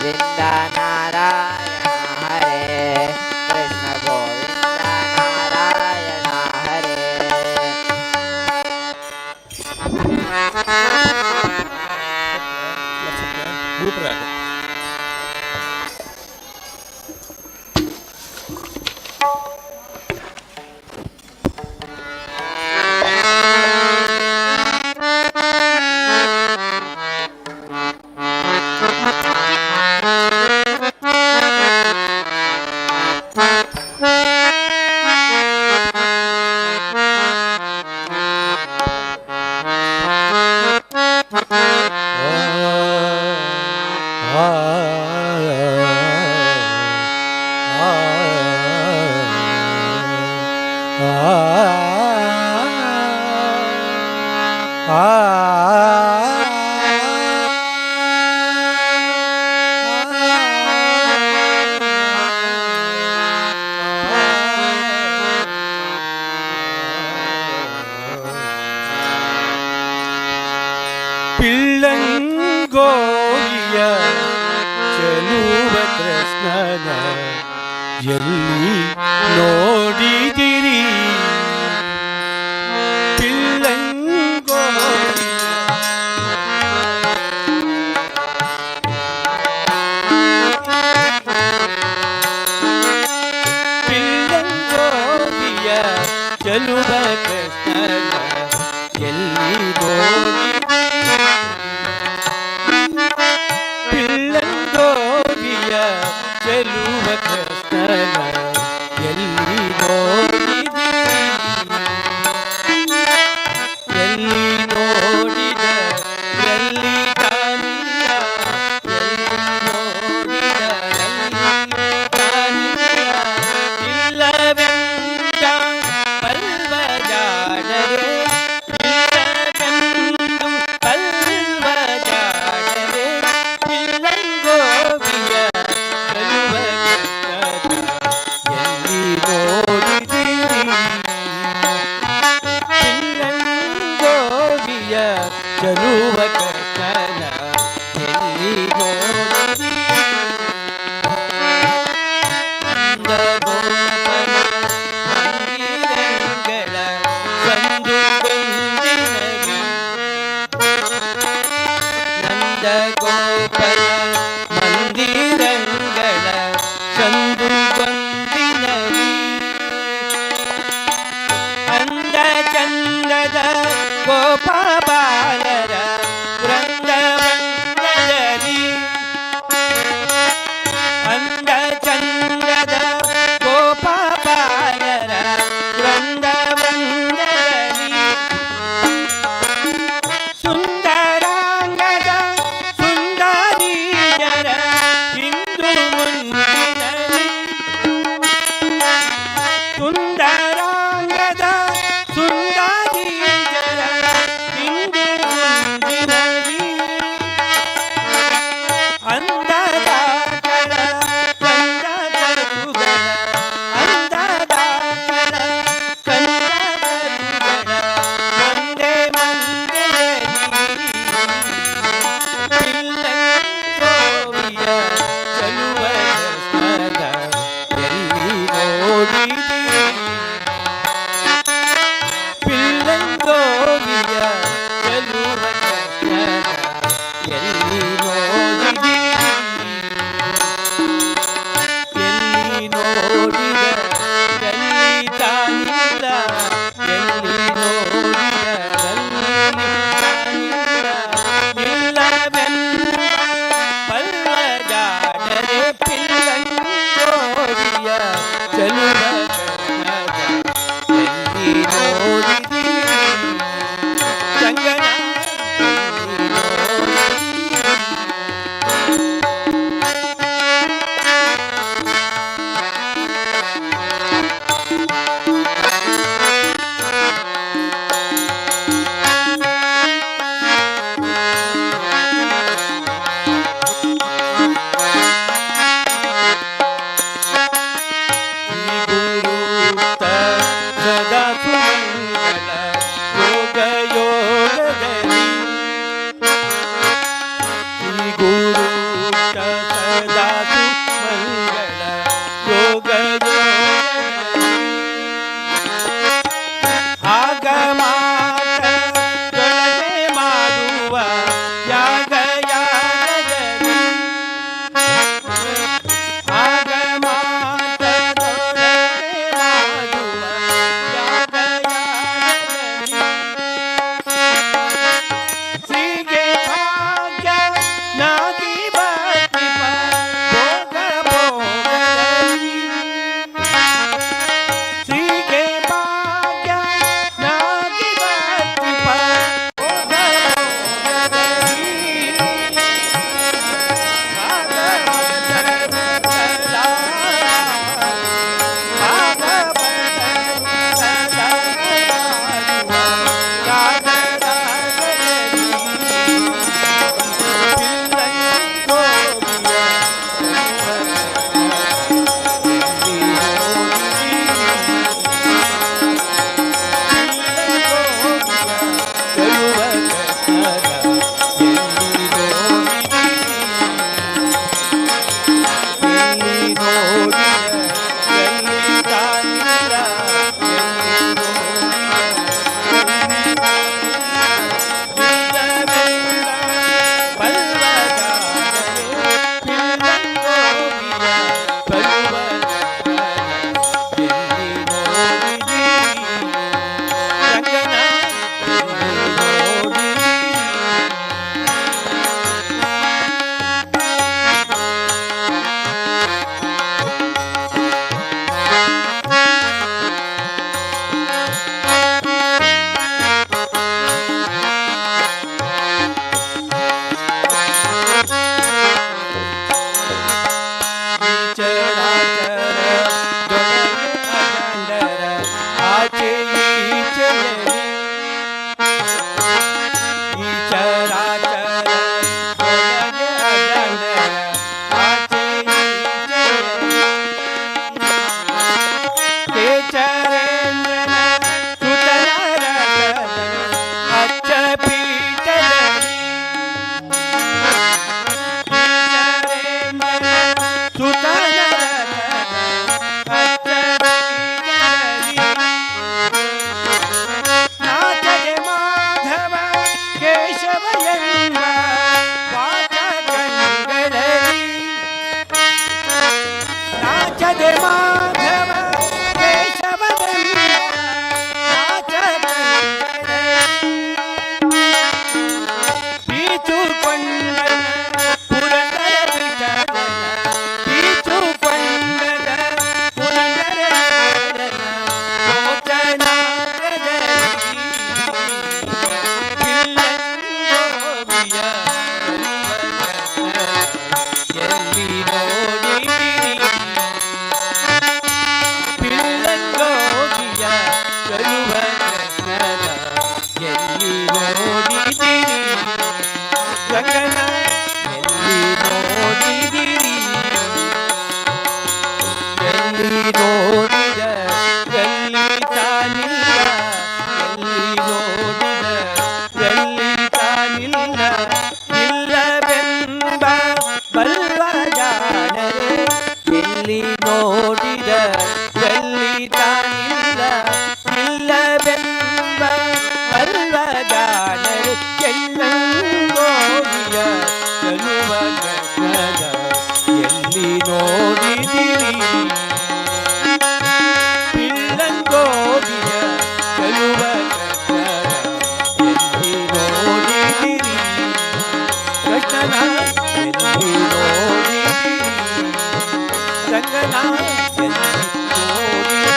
ಗೋವಿಂದ ನಾರಾಯಣ ಹರೇ, ಕೃಷ್ಣ ಗೋವಿಂದ ನಾರಾಯಣ ಹರೇ. ಭೂಪರಾಗ. ಪಿಳ್ಳಂಗೋವಿಯ ಚೆಲುವ ಕೃಷ್ಣನ ಎಲ್ಲಿ ನೋಡಿದಿರಿ? ಪಿಳ್ಳಂಗೋವಿಯ ಪಿಳ್ಳಂಗೋವಿಯ ಚೆಲುವ ಕೃಷ್ಣನ ಎಲ್ಲಿ ನೋಡಿದಿರಿ? ಪಿಳ್ಳಂಗೋವಿಯ ಚೆಲುವ ಕೃಷ್ಣನ ಎಲ್ಲಿ ನೋಡಿದಿರಿ? ಎಲ್ಲಿ ನೋಡಿದ ಎಲ್ಲಿ ತಾನಿಲ್ಲ, ಎಲ್ಲಿ ನೋಡಿದ ಎಲ್ಲಿ ತಾನಿಲ್ಲ, ಇಲ್ಲವೆಂದ ಪಲ್ವಜಾಡರೆ, ಇಲ್ಲವೆಂದು ಪಲ್ವಜಾಡರೆ, ಪಿಳ್ಳಂಗೋವಿಯ ಚೆಲುವ ಕೃಷ್ಣನ ಎಲ್ಲಿ ನೋಡಿದಿರಿ? ಪಿಳ್ಳಂಗೋವಿಯ ಚೆಲುವ ಕೃಷ್ಣನ ಎಲ್ಲಿ ನೋಡಿದಿರಿ? ನಂದಗೋಪನ ಮಂದಿರಂಗಳ ಸಂದು ಗೊಂದಿನವಿ, ನಂದಗೋಪನ ಮಂದಿರಂಗಳ ಸಂದು ಗೊಂದಿನವಿ, ಅಂದ ಚಂದದ ಗೋಪ ಬಾಲರ ವೃಂದವನದಲ್ಲಿ, ಅಂದ ಚಂದದ ಗೋಪ ಬಾಲರ ವೃಂದವನದಲ್ಲಿ, ಸುಂದರಾಂಗದ ಸುಂದರೀಯರ ಹಿಂದು ಮುಂದಿನಲಿ, ಸುಂದರಾಂಗದ ಸುಂದರೀಯರ ಹಿಂದು ಮುಂದಿನಲಿ, ಅಂದದಾಕಳ ಕಂದ ಕರುಗಳ, ಅಂದದಾಕಳ ಕಂದ ಕರುಗಳ ಒಂದೇ ಮಂದಿರಲಿ, ಪಿಳ್ಳಂಗೋವಿಯ ಚೆಲುವ ಕೃಷ್ಣನ ಎಲ್ಲಿ ನೋಡಿದಿರಿ? ಪಿಳ್ಳಂಗೋವಿಯ ಚೆಲುವ ಕೃಷ್ಣನ ಎಲ್ಲಿ ನೋಡಿದಿರಿ? ಎಲ್ಲಿ ನೋಡಿದ ಎಲ್ಲಿ ತಾನಿಲ್ಲ, ಎಲ್ಲಿ ನೋಡಿದ ಎಲ್ಲಿ ತಾನಿಲ್ಲ, ಇಲ್ಲವೆಂಬ ಪಲ್ವಜಾಡರೆ, ಪಿಳ್ಳಂಗೋವಿಯ ಚೆಲುವ ಕೃಷ್ಣನ ಎಲ್ಲಿ ನೋಡಿದಿರಿ? ಸಂಗನ ಎಲ್ಲಿ ನೋಡಿದಿರಿ? ಗುರುತ ಸದಾ ಸುಮಂಗಳ ಯೋಗ ಯೋಗದಲ್ಲಿ, ಶ್ರೀ ಗುರುತ ಎಲ್ಲಿ ನೋಡಿದಿರಿ? ಎಲ್ಲಿ ನೋಡಿದ ಎಲ್ಲಿ ತಾನಿಲ್ಲ, ಎಲ್ಲಿ ನೋಡಿದ ಎಲ್ಲಿ ತಾನಿಲ್ಲ, ಇಲ್ಲವೆಂಬ ಬಲ್ವ ಜಾಣರೆ. ಎಲ್ಲಿ ನೋಡಿದ ಎಲ್ಲಿ ತಾನಿಲ್ಲ, ಇಲ್ಲವೆಂಬ ಬಲ್ವ ಜಾಣರೆ. ಎಲ್ಲೋಗಿಯ ಚೆಲುವ ಕೃಷ್ಣನ ಎಲ್ಲಿ ನೋಡಿದಿರಿ? ಪಿಳ್ಳಂಗೋಗಿಯ ಚೆಲುವ ಕೃಷ್ಣನ ಎಲ್ಲಿ ನೋಡಿದಿರಿ? ಕೃಷ್ಣನ ಎಲ್ಲಿ ನೋಡಿದಿರಿ? ರಂಗನ ಎಲ್ಲಿ ನೋಡಿದಿರಿ?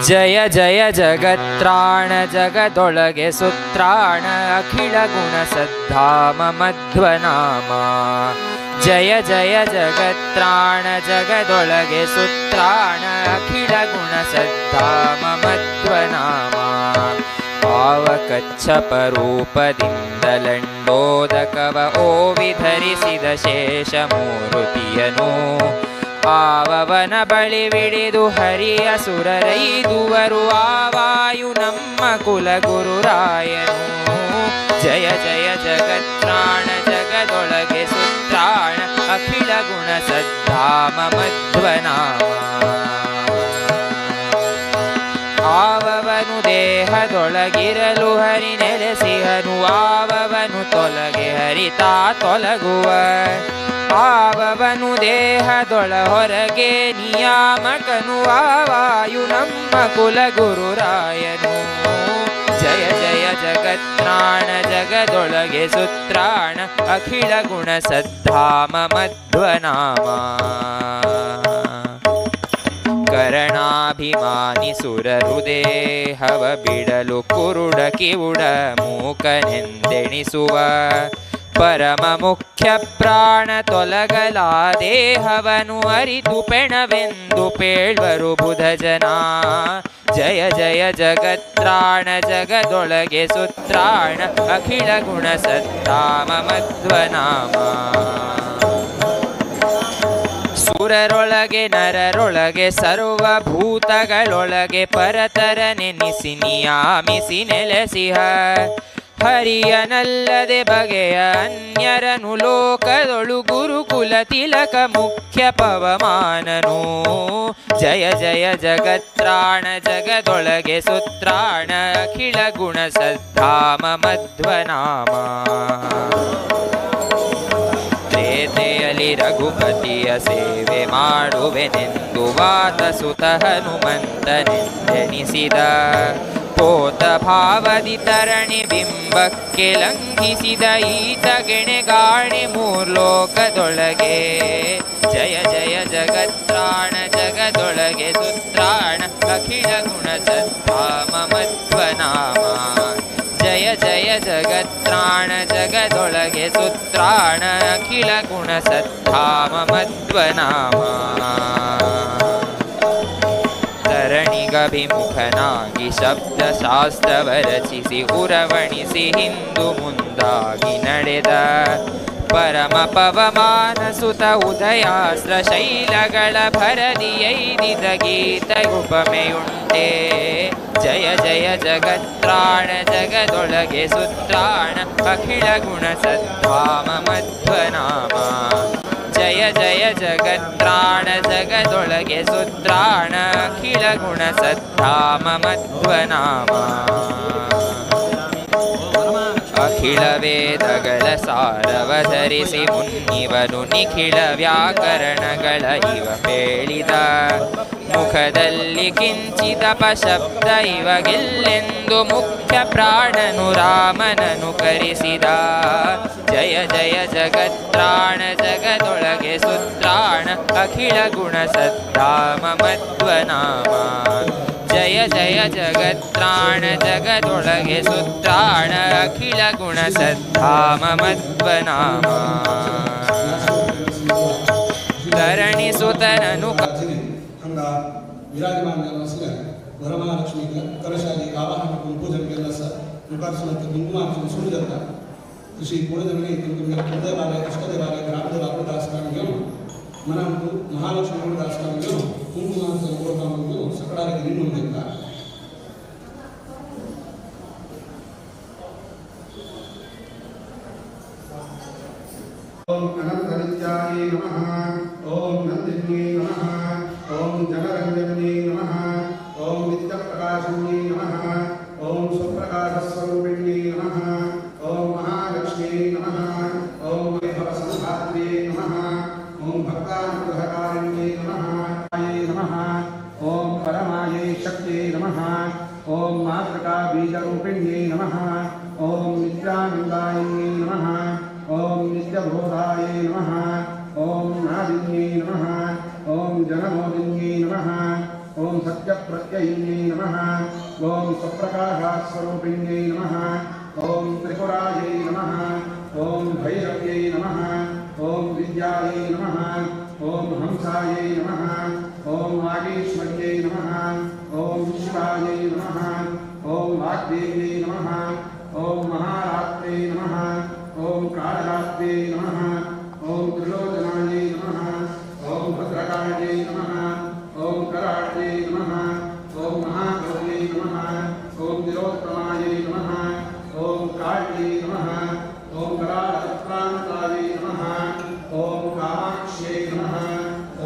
ಜಯ ಜಯ ಜಗತ್ರಾಣ ಜಗದೊಳಗೆ ಸುತ್ರಾಣ ಅಖಿಲ ಗುಣ ಸದ್ಧಾಮ ಮಧ್ವನಾಮ. ಜಯ ಜಯ ಜಗತ್ರಾಣ ಜಗದೊಳಗೆ ಸುತ್ರಾಣ ಅಖಿಲ ಗುಣ ಸದ್ಧಾಮ ಮಧ್ವನಾಮ. ಪಾವಕಚ್ಛಪರೂಪದಿಂದಲಂಡೋದಕವ ಓವಿ ಧರಿಸಿದ ಶೇಷಮೂರುತಿಯನು ಆವವನ ಬಳಿ ವಿಡಿದು ಹರಿಯ ಸುರರೈದುವರು ಆವಾಯು ನಮ್ಮ ಕುಲಗುರುರಾಯನು. ಜಯ ಜಯ ಜಗತ್ರಾಣ ಜಗದೊಳಗೆ ಸುತ್ರಾಣ ಅಖಿಲ ಗುಣ ಸದ್ಧಾಮ ಮಧ್ವನಾಮ. ಆವವನು ದೇಹದೊಳಗಿರಲು ಹರಿ ನೆಲೆಸಿಹನು, ಆವವನು ತೊಲಗೆ ಹರಿತಾ ತೊಲಗುವ. ಆವವನು ದೇಹದೊಳ ಹೊರಗೆ ನಿಯಾಮಕನು, ಆವಾಯು ನಮ್ಮ ಕುಲಗುರುರಾಯನು. ಜಯ ಜಯ ಜಗತ್ರಾಣ ಜಗದೊಳಗೆ ಸುತ್ರಾಣ ಅಖಿಲ ಗುಣ ಸದ್ಧಾಮ ಮಧ್ವನಾಮ. ಕರಣಾಭಿಮಾನಿ ಸುರರು ದೇಹವ ಬಿಡಲು ಕುರುಡ ಕಿವುಡ ಮೂಕನೆಂದೆಣಿಸುವ ಪರಮ ಮುಖ್ಯ ಪ್ರಾಣ ತೊಲಗಲ ದೇಹವನು ಅರಿತು ಪೆಣವೆಂದು ಪೇಳ್ವರು ಬುಧ ಜನ. ಜಯ ಜಯ ಜಗತ್ರಾಣ ಜಗದೊಳಗೆ ಸುತ್ರಾಣ ಅಖಿಲ ಗುಣ ಸದ್ಧಾಮ ಮಧ್ವನಾಮ. ಸುರರೊಳಗೆ ನರರೊಳಗೆ ಸರ್ವಭೂತಗಳೊಳಗೆ ಪರತರ ನೆನೆಸಿ ನಿಯಾಮಿಸಿ ನೆಲೆಸಿಹ ಹರಿಯನಲ್ಲದೆ ಬಗೆಯ ಅನ್ಯರನು ಲೋಕದೊಳು ಗುರುಕುಲ ತಿಲಕ ಮುಖ್ಯ ಪವಮಾನನು. ಜಯ ಜಯ ಜಗತ್ರಾಣ ಜಗದೊಳಗೆ ಸುತ್ರಾಣ ಅಖಿಲ ಗುಣ ಸದ್ಧಾಮ ಮಧ್ವನಾಮ. ತ್ರೇತೆಯಲಿ ರಘುಪತಿಯ ಸೇವೆ ಮಾಡುವೆನೆಂದು ವಾತಸುತ ಹನುಮಂತನೆಂದೆನಿಸಿದ ಪೋತ ಭಾವದಿ ತರಣಿ ಬಿಂಬಕ್ಕೆ ಲಂಘಿಸಿದ ಈತ ಗೆಣೆಗಾಣಿ ಮೂರ್ಲೋಕದೊಳಗೆ. ಜಯ ಜಯ ಜಗತ್ರಾಣ ಜಗದೊಳಗೆ ಸುತ್ರಾಣ ಅಖಿಲ ಗುಣ ಸದ್ಧಾಮ ಮಧ್ವನಾಮ. ಜಯ ಜಯ ಜಗತ್ರಾಣ ಜಗದೊಳಗೆ ಸುತ್ರಾಣ ಅಖಿಲ ಗುಣ ಸದ್ಧಾಮ ಮಧ್ವನಾಮ. ತರಣಿಗಭಿಮುಖನಾಗಿ ಶಬ್ದಶಾಸ್ತ್ರವ ರಚಿಸಿ ಉರವಣಿಸಿ ಹಿಂದು ಮುಂದಾಗಿ ನಡೆದ ಪರಮ ಪವಮಾನ ಸುತ ಉದಯಾಸ್ತ್ರ ಶೈಲಗಳ ಭರದಿಯೈದಿದ ಗೀತ ಉಪಮೆಯುಂಟೆ. ಜಯ ಜಯ ಜಗತ್ರಾಣ ಜಗದೊಳಗೆ ಸುತ್ರಾಣ ಅಖಿಲ ಗುಣ ಸದ್ಧಾಮ ಮಧ್ವನಾಮ. ಜಯ ಜಯ ಜಗತ್ರಾಣ ಜಗದೊಳಗೆ ಸುತ್ರಾಣ ಅಖಿಲ ಗುಣ ಸದ್ಧಾಮ ಮಧ್ವನಾಮ. ಅಖಿಲ ವೇದಗಳ ಸಾರವ ಧರಿಸಿ ಮುನ್ನಿವನು ನಿಖಿಲ ವ್ಯಾಕರಣಗಳ ಇವ ಪೇಳಿದ. ಮುಖದಲ್ಲಿ ಕಿಂಚಿದ ಪಶಬ್ದ ಇವಗಿಲ್ಲೆಂದು ಮುಖ್ಯ ಪ್ರಾಣನು ರಾಮನನು ಕರಿಸಿದ. ಜಯ ಜಯ ಜಗತ್ರಾಣ ಜಗದೊಳಗೆ ಸುತ್ರಾಣ ಅಖಿಲ ಗುಣ ಸದ್ಧಾಮ ಮಧ್ವನಾಮ. ಜಯ ಜಯ ಜಗತ್ರಾಣ ಜಗದೊಳಗೆ ಸುತ್ರಾಣ ಅಖಿಲ ಗುಣ ಸದ್ಧಾಮ ಮಧ್ವನಾಮ. ಧರಣಿಸುತನನು ಹಂಗ ವಿರಾಜಮಾನ आसल्यान वरमहालक्ष्मीक कलशादी आवाहन करून पूजन केल्लें आसा. मुखार सुमार कुंकुमार्चन सुरू जाता. तशी कुळदेवणी तुमगे कुलदेवालय, इश्टदेवालय, ग्रामदेवाक दासकान घेवन मनांतु महालक्ष्मी दासकान घेवन कुंकुमार्चन करपाक घेवन सकडारे निमून घेता. ओम अनंतनित्याय नमः. ओम नंदिन्यै नमः. ओम जनरंजन्यै नमः. ओम नित्यप्रकाशिन्यै नमः. ओम स्वप्रकाशस्वरूपिण्यै नमः. ओम महालक्ष्म्यै नमः. ओम वैभवसंधात्र्यै नमः. ओम भक्तानुग्रहकारिण्यै नमः. नमः. ओम परमायै शक्त्यै नमः. ओम मातृका बीजरूपिण्यै नमः. ओम नित्यानन्दायिन्यै नमः. ओम नित्यबोधायै नमः. ओम नादिन्यै नमः. ओम जनमोदिन्यै नमः. ओम सत्यप्रत्ययिन्यै नमः. ओम स्वप्रकाशस्वरूपिण्यै नमः. ओम त्रिपुरायै नमः. ओम भैरव्यै नमः. ओम विद्यायै नमः. ओम हंसायै नमः. ओम वागीश्वर्यै नमः. ओम शिवायै नमः. ओम वाग्देव्यै नमः. ओम महारात्र्यै नमः. ओम कालरात्र्यै नमः. ओम त्रिलोचनायै नमः. ओम भद्रकाल्यै नमः. ओम कराट्यै नमः. ओम महागौर्यै नमः. ओम तिलोत्तमायै नमः. ओम काल्यै नमः. ओम करालक्रान्तायै नमः. ओम कामाक्ष्यै नमः.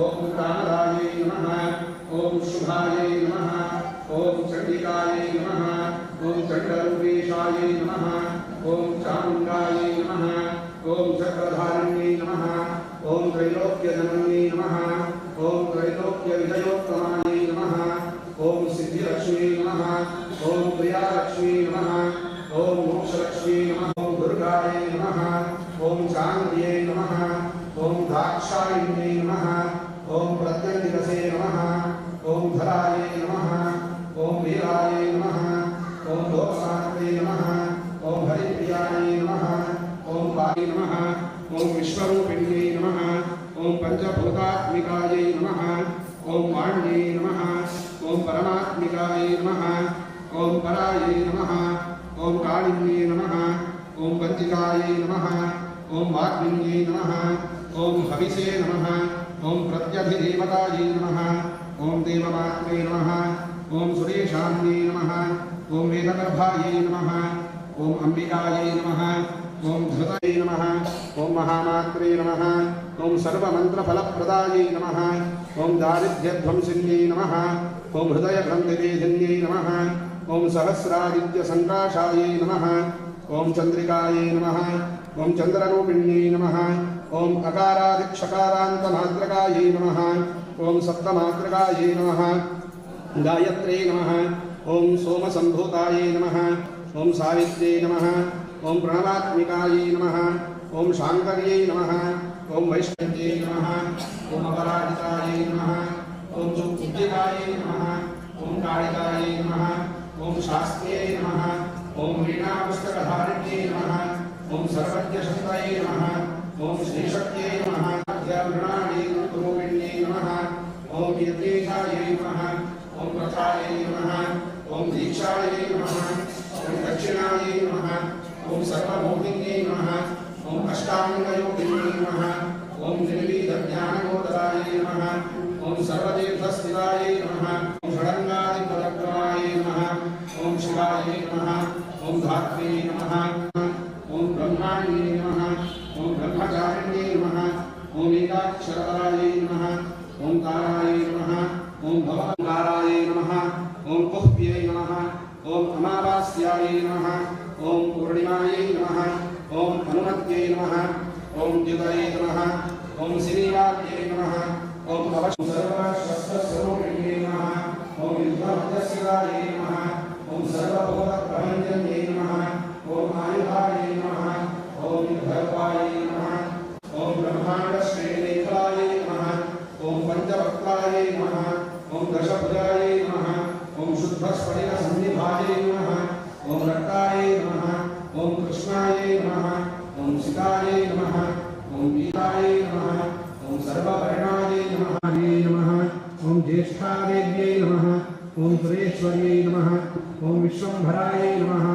ओम कामदायै नमः. ओम शुभायै नमः. ओम चण्डिकायै नमः. ओम चण्डरूपेशायै नमः. ओम चामुण्डायै नमः. ओम चक्रधारिण्यै नमः. ओम त्रैलोक्यजनन्यै नमः. ओम त्रैलोक्यविजयोत्तमायै नमः. ओम सिद्धिलक्ष्म्यै नमः. ओम प्रियालक्ष्म्यै नमः. ओम मोक्षलक्ष्म्यै नमः. ओम दुर्गायै नमः. ओम चान्द्र्यै नमः. ओम दाक्षायिण्यै नमः. ओम प्रत्यङ्गिरसे नमः. ओम धरायै नमः. ओम वीरायै नमः. ओम लोकमात्रे नमः. ओम हरिप्रियायै नमः. ओम वायै नमः. ओम विश्वरूपिण्यै नमः. ओम पंचभूतात्मिकायै नमः. ओम वाण्यै नमः. ओम परमात्मिकायै नमः. ओम परायै नमः. ओम कालिन्यै नमः. ओम वञ्चिकायै नमः. ओम वाग्मिन्यै नमः. ओम हविषे नमः. ओम प्रत्यधिदेवतायै नमः. ओम देवमात्रे नमः. ओम सुरेशान्यै नमः. ओम वेदगर्भायै नमः. ओम अंबिकायै नमः. ओम धृतये नमः. ओम महामात्रे नमः. ओम सर्वमन्त्रफलप्रदायै नमः. ओम दारिद्र्यध्वंसिन्यै नमः. ओम हृदयग्रन्थिवेधिन्यै नमः. ओम सहस्रादित्यसङ्काशायै नमः. ओम चंद्रिकायै नमः. ओम चंद्ररूपिण्यै नमः. ओम अकारादिक्षकारान्तमात्रकायै नमः. ओम सप्तमात्रकायै नमः. गायत्र्यै नमः. ओम सोमसम्भूतायै नमः. ओम सावित्र्यै नमः. ओम प्रणवात्मिकायै नमः. ओम शाङ्कर्यै नमः. ओम वैष्णव्यै नमः. ओम अपराजितायै नमः. ओम सुपूजितायै नमः. ओम कालिकायै नमः. ओम शास्त्र्यै नमः. ओम वीणापुस्तकधारिण्यै नमः. ओम सर्वज्ञशक्तये नमः. ओम श्रीशक्त्यै नमः. मृणालीरूपिण्यै नमः. ओम यज्ञेशायै नमः. ओम प्रथायै नमः. ओम दीक्षायै नमः. ओम दक्षिणायै नमः. ओम सर्वमोहिन्यै नमः. ओम अष्टाङ्गयोगिन्यै नमः. ओम निर्वीधज्ञानगोदरायै नमः. ओम सर्वतीर्थस्थितायै नमः. ओम षडङ्गादिपदक्रमायै नमः. ओम शिवायै नमः. ओम धात्र्यै नमः. ओम ब्रह्माण्यै नमः. ओम ब्रह्मचारिण्यै नमः. ओम एकाक्षरायै ॐ अमावास्यायै नमः। ॐ पूर्णिमायै नमः। ॐ हनुमत्यै नमः। ॐ द्युतये नमः। ॐ श्रीवाद्यै नमः। ॐ सर्वशस्त्रस्वरूपिण्यै नमः। ॐ युद्धमध्यशिवायै नमः। ॐ सर्वभूतप्रभञ्जन्यै नमः। ॐ आयुधायै नमः। ॐ युद्धरूपायै नमः। ॐ ब्रह्माण्डश्रेणीखलायै नमः। ॐ पञ्चवक्त्रायै नमः। ॐ दशभुजायै नमः। ॐ शुद्धस्फटिकसन्निभायै नमः। ॐ रक्तायै नमः। ॐ कृष्णायै नमः। ॐ सीतायै नमः। ॐ गीतायै नमः। ॐ सर्ववर्णायै नमः। नमः। ॐ ज्येष्ठादेव्यै नमः। ॐ सुरेश्वर्यै नमः। ॐ विश्वंभरायै नमः।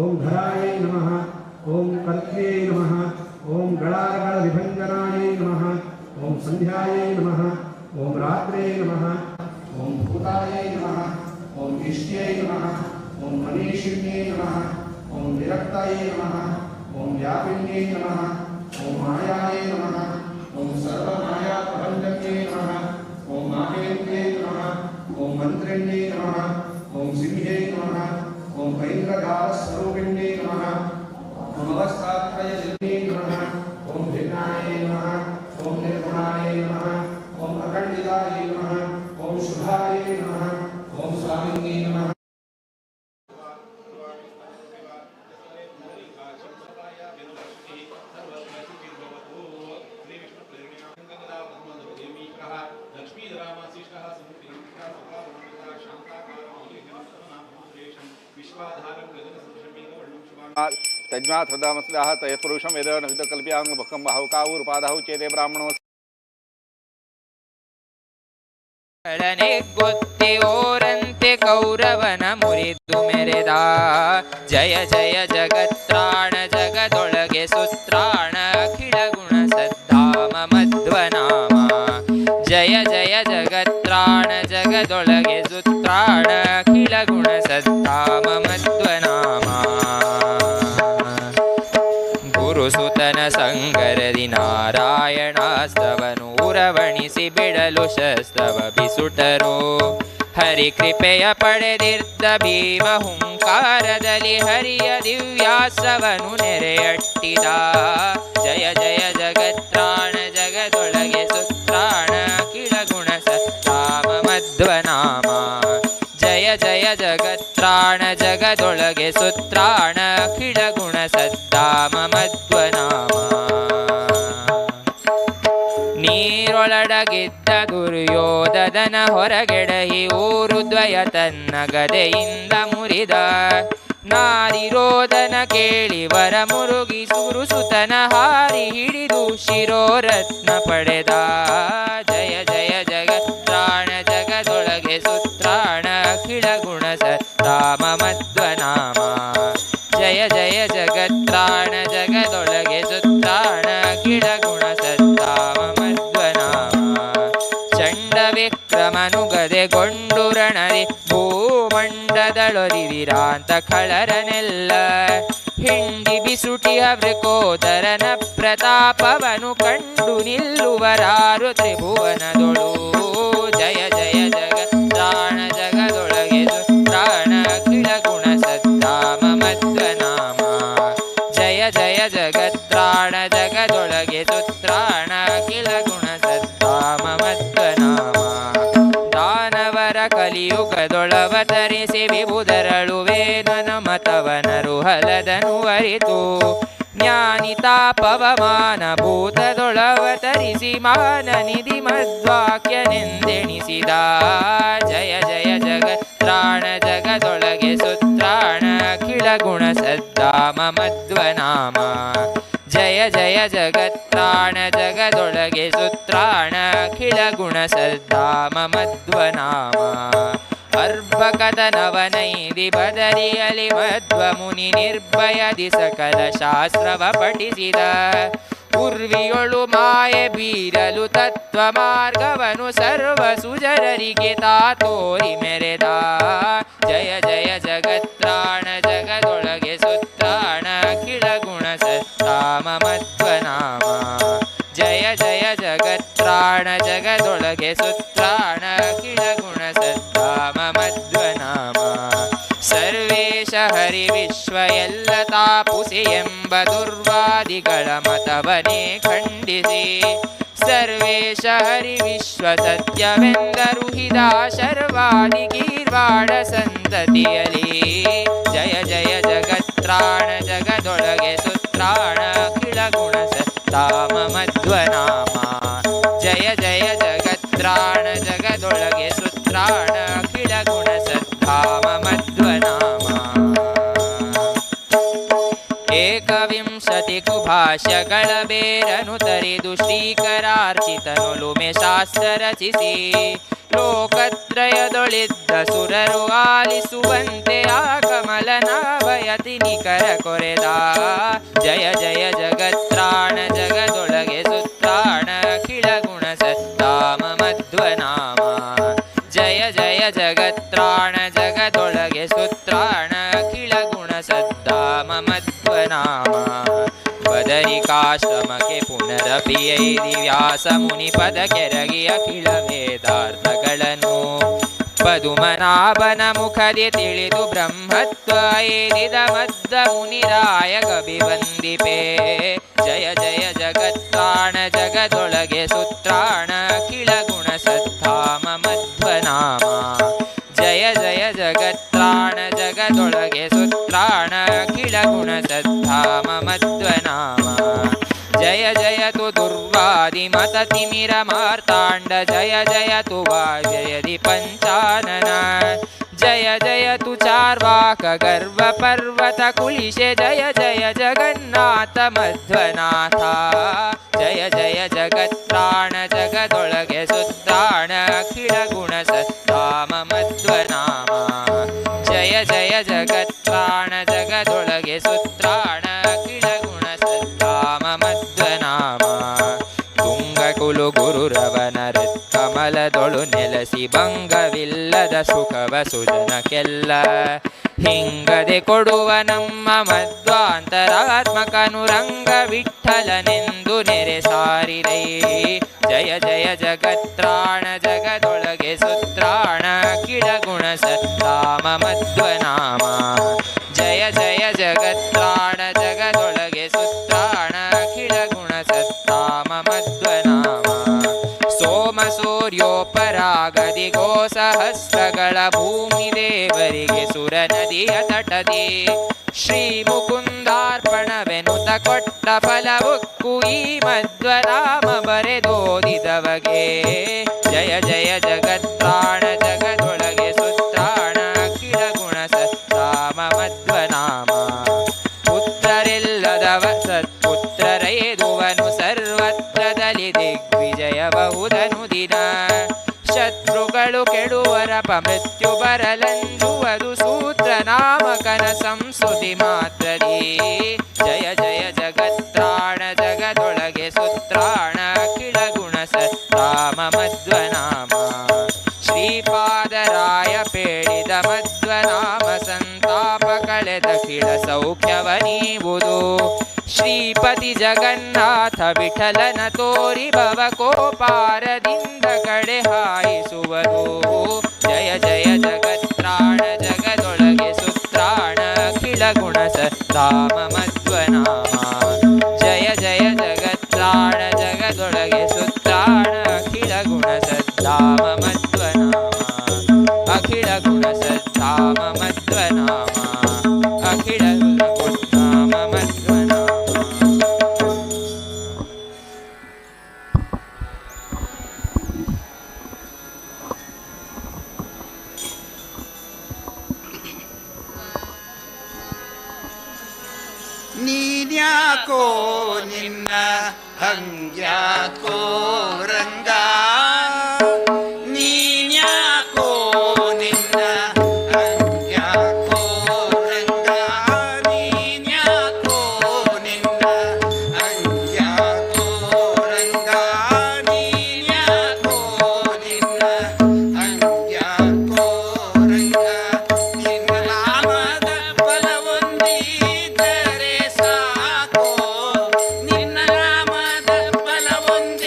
ॐ धरायै नमः। ॐ कल्प्यै नमः। ॐ गणागणविभञ्जनायै नमः। ॐ सन्ध्यायै नमः। ॐ रात्र्यै नमः। ॐ भूतायै नमः। ॐ इष्ट्यै नमः। ॐ मनीषिण्यै नमः। ॐ विरक्तायै नमः। ॐ व्यापिन्यै नमः। ॐ मायायै नमः। ॐ सर्वमायाप्रभञ्जन्यै नमः। ॐ माहेन्द्र्यै नमः। ॐ मन्त्रिण्यै नमः। ॐ सिंहे नमः। ॐ ऐन्द्रजालस्वरूपिण्यै नमः। ॐ अवस्थात्रयजन्यै नमः। ॐ भिन्नायै नमः। ॐ निर्गुणायै नमः। ॐ अखण्डितायै नमः। ॐ शुभायै नमः। ॐ स्वामिन्यै नमः। तज्ञात् हृदामस्याः तयत्पुरुषं यद नविदकल्प्याङ्गभक्कं बाहुकावुरुपादाहु चेदे ब्राह्मणो ಗೊತ್ತಿ ಓರಂತೆ ಕೌರವನ ಮುರಿದು ಮೆರೆದ ಜಯ ಜಯ ಜಗತ್ರಾಣ ಜಗದೊಳಗೆ ಸುತ್ರಾಣ ಅಖಿಲ ಗುಣ ಸದ್ಧಾಮ ಮಧ್ವನಾಮ ಜಯ ಜಯ ಜಗತ್ರಾಣ ಜಗದೊಳಗೆ ಸುತ್ರಾಣ ಅಖಿಲ ಗುಣ ಸದ್ಧಾಮ ಮಧ್ವನಾಮ ಗುರುಸುತನ ಸಂಗರದಿ ನಾರಾಯಣಾಸ್ತವನು ಉರವಣಿಸಿ ಬಿಡಲು ಶಸ್ತ್ರವ ಬಿಸುಟರು ಹರಿ ಕೃಪೆಯ ಪಡೆದಿರ್ದ ಭೀಮ ಹುಂಕಾರದಲ್ಲಿ ಹರಿಯ ದಿವ್ಯಾಸ್ತ್ರವನು ನೆರೆಯಟ್ಟಿದ ಜಯ ಜಯ ಜಗತ್ರಾಣ ಜಗದೊಳಗೆ ಸುತ್ರಾಣ ಅಖಿಲ ಗುಣ ಸತ್ತಾಮ ಮಧ್ವನಾಮ ಜಯ ಜಯ ಜಗತ್ರಾಣ ಜಗದೊಳಗೆ ಸುತ್ರಾಣ ಅಖಿಲ ಗುಣ ಸದ್ದಾಮ ಮಧ್ವನಾಮ ನೀರೊಳಡಗಿದ್ದ ದುರ್ಯೋಧನ ಹೊರಗೆಡಹಿ ಊರು ದ್ವಯ ತನ್ನ ಗದೆಯಿಂದ ಮುರಿದ ನಾರಿರೋದನ ಕೇಳಿ ವರ ಮುರುಗಿ ಸುರುಸುತನ ಹಾರಿ ಹಿಡಿದು ಶಿರೋರತ್ನ ಪಡೆದ ಜಯ ಜಯ ಜಗತ್ರಾಣ ಜಗದೊಳಗೆ ಸುತ್ರಾಣ ಅಖಿಲ ಗುಣ ಸತ್ತಾಮ ಮಧ್ವನಾಮ ಜಯ ಜಯ ಜಗತ್ರಾಣ ಜಗದೊಳಗೆ ಸುತ್ರಾಣ ಅಖಿಲ ಗುಣ ಸತ್ತಾಮ ಮಧ್ವನಾಮ ಚಂಡ ವಿಕ್ರಮನು ಗದೆಗೊಂಡು ರಣದಿ ಭೂಮಂಡದಳೊದಿದಿರಾಂತ ಖಳರನೆಲ್ಲ ಹಿಂಡಿ ಬಿಸುಟಿಯ ವೃಕೋದರನ ಪ್ರತಾಪವನು ಕಂಡು ನಿಲ್ಲುವರಾರು ತ್ರಿಭುವನದೊಳು ಜಯ ಜಯ ಜಗತ್ರಾಣ ಜಗದೊಳಗೆ ಸುತ್ರಾಣ ಅಖಿಲ ಗುಣ ಸತ್ತಾಮ ಮಧ್ವನಾಮ ಜಯ ಜಯ ಜಗತ್ರಾಣ ಜಗದೊಳಗೆ ಸುತ್ರಾಣ ಅಖಿಲ ಗುಣ ಸತ್ತಾಮ ಮಧ್ವನಾಮ ದಾನವರ ಕಲಿಯುಗದೊಳವತರಿಸಿ ವಿಭುದರಳುವೇನನ ಮತವನರು ಹಲದನು ಅರಿತು ಜ್ಞಾನಿ ತಾಪವಮಾನ ಭೂತದೊಳವತರಿಸಿ ಮಾನ ನಿಧಿ ಮಧ್ವಾಕ್ಯನೆಂದೆಣಿಸಿದ ಜಯ ಜಯ ಜಗತ್ರಾಣ ಜಗದೊಳಗೆ ಸುತ್ರಾಣ ಅಖಿಲ ಗುಣ ಸದ್ದಾಮ ಮಧ್ವನಾಮ ಜಯ ಜಯ ಜಗತ್ರಾಣ ಜಗದೊಳಗೆ ಸುತ್ರಾಣ ಅಖಿಲ ಗುಣ ಸದ್ದಾಮ ಮಧ್ವನಾಮ ಅರ್ಭಕದನವನೈದಿ ಬದರಿಯಲಿ ಮಧ್ವ ಮುನಿ ನಿರ್ಭಯದಿ ಸಕಲ ಶಾಸ್ತ್ರವ ಪಠಿಸಿದ ಉರ್ವಿಯೊಳು ಮಾಯೆ ಬೀರಲು ತತ್ವ ಮಾರ್ಗವನು ಸರ್ವ ಸುಜರರಿಗೆ ತಾ ತೋರಿ ಮೆರೆದ ಜಯ ಜಯ ಜಗತ್ರಾಣ ಜಗದೊಳಗೆ ಸುತ್ರಾಣ ಅಖಿಲ ಗುಣ ಸತ್ತಾಮ ಮಧ್ವನಾಮ ಜಯ ಜಯ ಜಗತ್ರಾಣ ಜಗದೊಳಗೆ ಸುತ್ರಾಣ ಅಖಿಲ ಗುಣ ಸತ್ತಾಮ ಮಧ್ವನಾಮ ಸರ್ವೇ ಹರಿ ವಿಶ್ವ ಎಲ್ಲ ತಾಪುಸಿ ಎಂಬ ದುರ್ವಾದಿಗಳ ಮತವನೇ ಖಂಡಿಸಿ ಸರ್ವೇಶ ಹರಿ ವಿಶ್ವ ಸತ್ಯವೆಂದರುಹಿದ ಶರ್ವಾದಿ ಗೀರ್ವಾಡ ಸಂತತಿಯಲಿ ಜಯ ಜಯ ಜಗತ್ರಾಣ ಜಗದೊಳಗೆ ಸುತ್ರಾಣ ಅಖಿಳ ಗುಣ ಸತ್ತಾಮ ಮಧ್ವನಾಮ ಜಯ ಜಯ ಜಗತ್ರಾಣ ಜಗದೊಳಗೆ ಸುತ್ರಾಣ ಅಖಿಳ ಗುಣ ಸತ್ತಾಮ ಮಧ್ವನಾಮ. ಏಕವಿಂಶತಿ ಕುಭಾಷ್ಯಗಳ ಬೇರನು ತರಿದು ಶ್ರೀಕರಾರ್ಚಿತನೊಲುಮೆ ಶಾಸ್ತ್ರ ರಚಿಸಿ ಲೋಕತ್ರಯದೊಳಿದ್ದ ಸುರರು ಆಲಿಸುವಂತೆ ಆ ಕಮಲನಾಭಯತಿ ನಿಕರ ಕೊರೆದ ಜಯ ಜಯ ಜಗತ್ರಾಣ ಜಗದೊಳಗೆ ಸುತ್ರಾಣ ಅಖಿಳ ಗುಣ ಸತ್ತಾಮ ಮಧ್ವನಾಮ ಜಯ ಜಯ ಜಗತ್ರಾಣ ಜಗದೊಳಗೆ ಸುತ್ರಾಣ ಅಖಿಳ ಗುಣ ಸದ್ದಾಮ ಮಧ್ವನಾಮ. ಬದರಿಕಾಶ್ರಮಕ್ಕೆ ಪುನರಪಿ ವ್ಯಾಸ ಮುನಿ ಪದ ಕೆರಗಿ ಅಖಿಳ ವೇದಾರ್ಥಗಳನ್ನು ಪದುಮನಾಭನ ಮುಖದಿ ತಿಳಿದು ಬ್ರಹ್ಮತ್ವ ಏರಿದ ಮದ್ದ ಮುನಿರಾಯ ಕವಿ ವಂದಿಪೆ ಜಯ ಜಯ ಜಗತ್ರಾಣ ಜಗದೊಳಗೆ ಸುತ್ರಾಣ ಅಖಿಳ ಗುಣ ಸತ್ತಾಮ ಮಧ್ವನಾಮ ಜಯ ಜಯ ಜಗತ್ರಾಣ ಜಗದೊಳಗೆ ಸುತ್ರಾಣ ಅಖಿಳ ಗುಣ ಸತ್ತಾಮ ಮಧ್ವನಾಮ. ಜಯ ಜಯ ತು ದುರ್ವಾದಿ ಮತ ತಿಮಿರ ಮಾರ್ತಾಂಡ ಜಯ ಜಯ ತು ವಾಜಯದಿ ಪಂಚಾನನ ಜಯ ಜಯ ತು ಚಾರ್ವಾಕ ಗರ್ವ ಪರ್ವತ ಕುಲಿಶೆ ಜಯ ಜಯ ಜಗನ್ನಾಥ ಮಧ್ವನಾಥ ಜಯ ಜಯ ಜಗತ್ರಾಣ ಜಗದೊಳಗೆ ಸುತ್ರಾಣ ಅಖಿಳ ಗುಣ ಸತ್ತಾಮ ಮಧ್ವನಾಮ ಜಯ ಜಯ ಜಗತ್ರಾಣ ಜಗದೊಳಗೆ ಸುತ್ರಾಣ ಅಖಿಳ ಗುಣ ಸತ್ತಾಮ ಮಧ್ವನಾಮ. ತುಂಗಕುಲು ಗುರುರವನ ಕಮಲದೊಳು ನೆಲಸಿ ಭಂಗವಿಲ್ಲದ ಸುಖವ ಸುಜನಕ್ಕೆಲ್ಲ ಹಿಂಗದೆ ಕೊಡುವ ನಮ್ಮ ಮಧ್ವಾಂತರಾತ್ಮಕನು ರಂಗ ವಿಠಲನೆಂದು ನೆರೆ ಸಾರಿರೈ ಜಯ ಜಯ ಜಗತ್ರಾಣ ಜಗದೊಳಗೆ ಸುತ್ರಾಣ ಅಖಿಳ ಗುಣ ಸತ್ತಾಮ ಮಧ್ವನಾಮ ಜಯ ಜಯ ಜಗತ್ರಾಣ ಜಗದೊಳಗೆ ಸುತ್ರಾಣ ಅಖಿಳ ಗುಣ ಸತ್ತಾಮ ಮಧ್ವನಾಮ. ಸೋಮ ಸೂರ್ಯೋಪರಾಗದಿಗೋ ಸಹಸ್ರಗಳ ಭೂಮಿ ದೇವರಿಗೆ ಸುರ ನದಿಯ ತಟದಿ ಶ್ರೀ ಮುಕುಂದಾರ್ಪಣವೆನುತ ಕೊಟ್ಟ ಫಲವುಕ್ಕು ಈ ಮಧ್ವನಾಮ ಬರೆದೋದಿದವಗೆ ಜಯ ಜಯ ಜಗತ್ರಾಣ ಜಗದೊಳಗೆ ಸುತ್ರಾಣ ಅಖಿಳ ಗುಣ ಸತ್ತಾಮ ಮಧ್ವನಾಮ. ಪುತ್ರರಿಲ್ಲದವ ಸತ್ಪುತ್ರರೈದುವನು ಸರ್ವತ್ರದಲ್ಲಿ ದಿಗ್ವಿಜಯಬಹುದನು ದಿನ ಶತ್ರುಗಳು ಕೆಡುವರಪ ಮೃತ್ಯು ಬರಲಂಜುವುದು ಸೂತ್ರ ನಾಮಕನ ಸಂಸ್ಕೃತಿ ಮಾತ್ರದಿ ಜಯ ಜಯ ಜಗತ್ರಾಣ ಜಗದೊಳಗೆ ಸುತ್ರಾಣ ಅಖಿಳ ಗುಣ ಸತ್ತಾಮ ಮಧ್ವನಾಮ. ಶ್ರೀಪಾದರಾಯ ಪೇಳಿದ ಮಧ್ವನಾಮ ಸಂತಾಪ ಕಳೆದಖಿಳ ಸೌಖ್ಯವ ನೀವುದು ಶ್ರೀಪತಿ ಜಗನ್ನಾಥ ವಿಠಲನ ತೋರಿ ಭವ ಕೋಪಾರದಿಂದ ಕಡೆ ಹಾಯಿಸುವುದು ಜಯ ಜಯ ಜಗತ್ರಾಣ ಜಗದೊಳಗೆ ಸುತ್ರಾಣ ಅಖಿಳ ಗುಣ ಸತ್ತಾಮ ಮಧ್ವನಾಮ ಜಯ ಜಯ ಜಗತ್ರಾಣ ಜಗದೊಳಗೆ ಸುತ್ರಾಣ ಅಖಿಳ ಗುಣ ಸತ್ತಾಮ ಮಧ್ವನಾಮ ಅಖಿಳ ಗುಣ ಸತ್ತಾಮ ಮಧ್ವನಾಮ ಅಖಿಳ ಗುಣ ಮಧ್ವನಾಮ. ನೀನ್ಯಾಕೋ ನಿನ್ನ ಹಂಗ್ಯಾಕೋ ರಂಗ ನೀನ್ಯಾಕೋ ನಿನ್ನ ಹಂಗ್ಯಾಕೋ ರಂಗ ನೀನ್ಯಾಕೋ ನಿನ್ನ ಹಂಗ್ಯಾಕೋ ರಂಗ ನೀನ್ಯಾಕೋ ನಿನ್ನ ಹಂಗ್ಯಾಕೋ ರಂಗ ನಿನ್ನ ನಾಮದ ಫಲವೊಂದಿದ್ದರೆ ಸಾಕೋ ನಿನ್ನ ನಾಮದ ಫಲವೊಂದಿದ್ದರೆ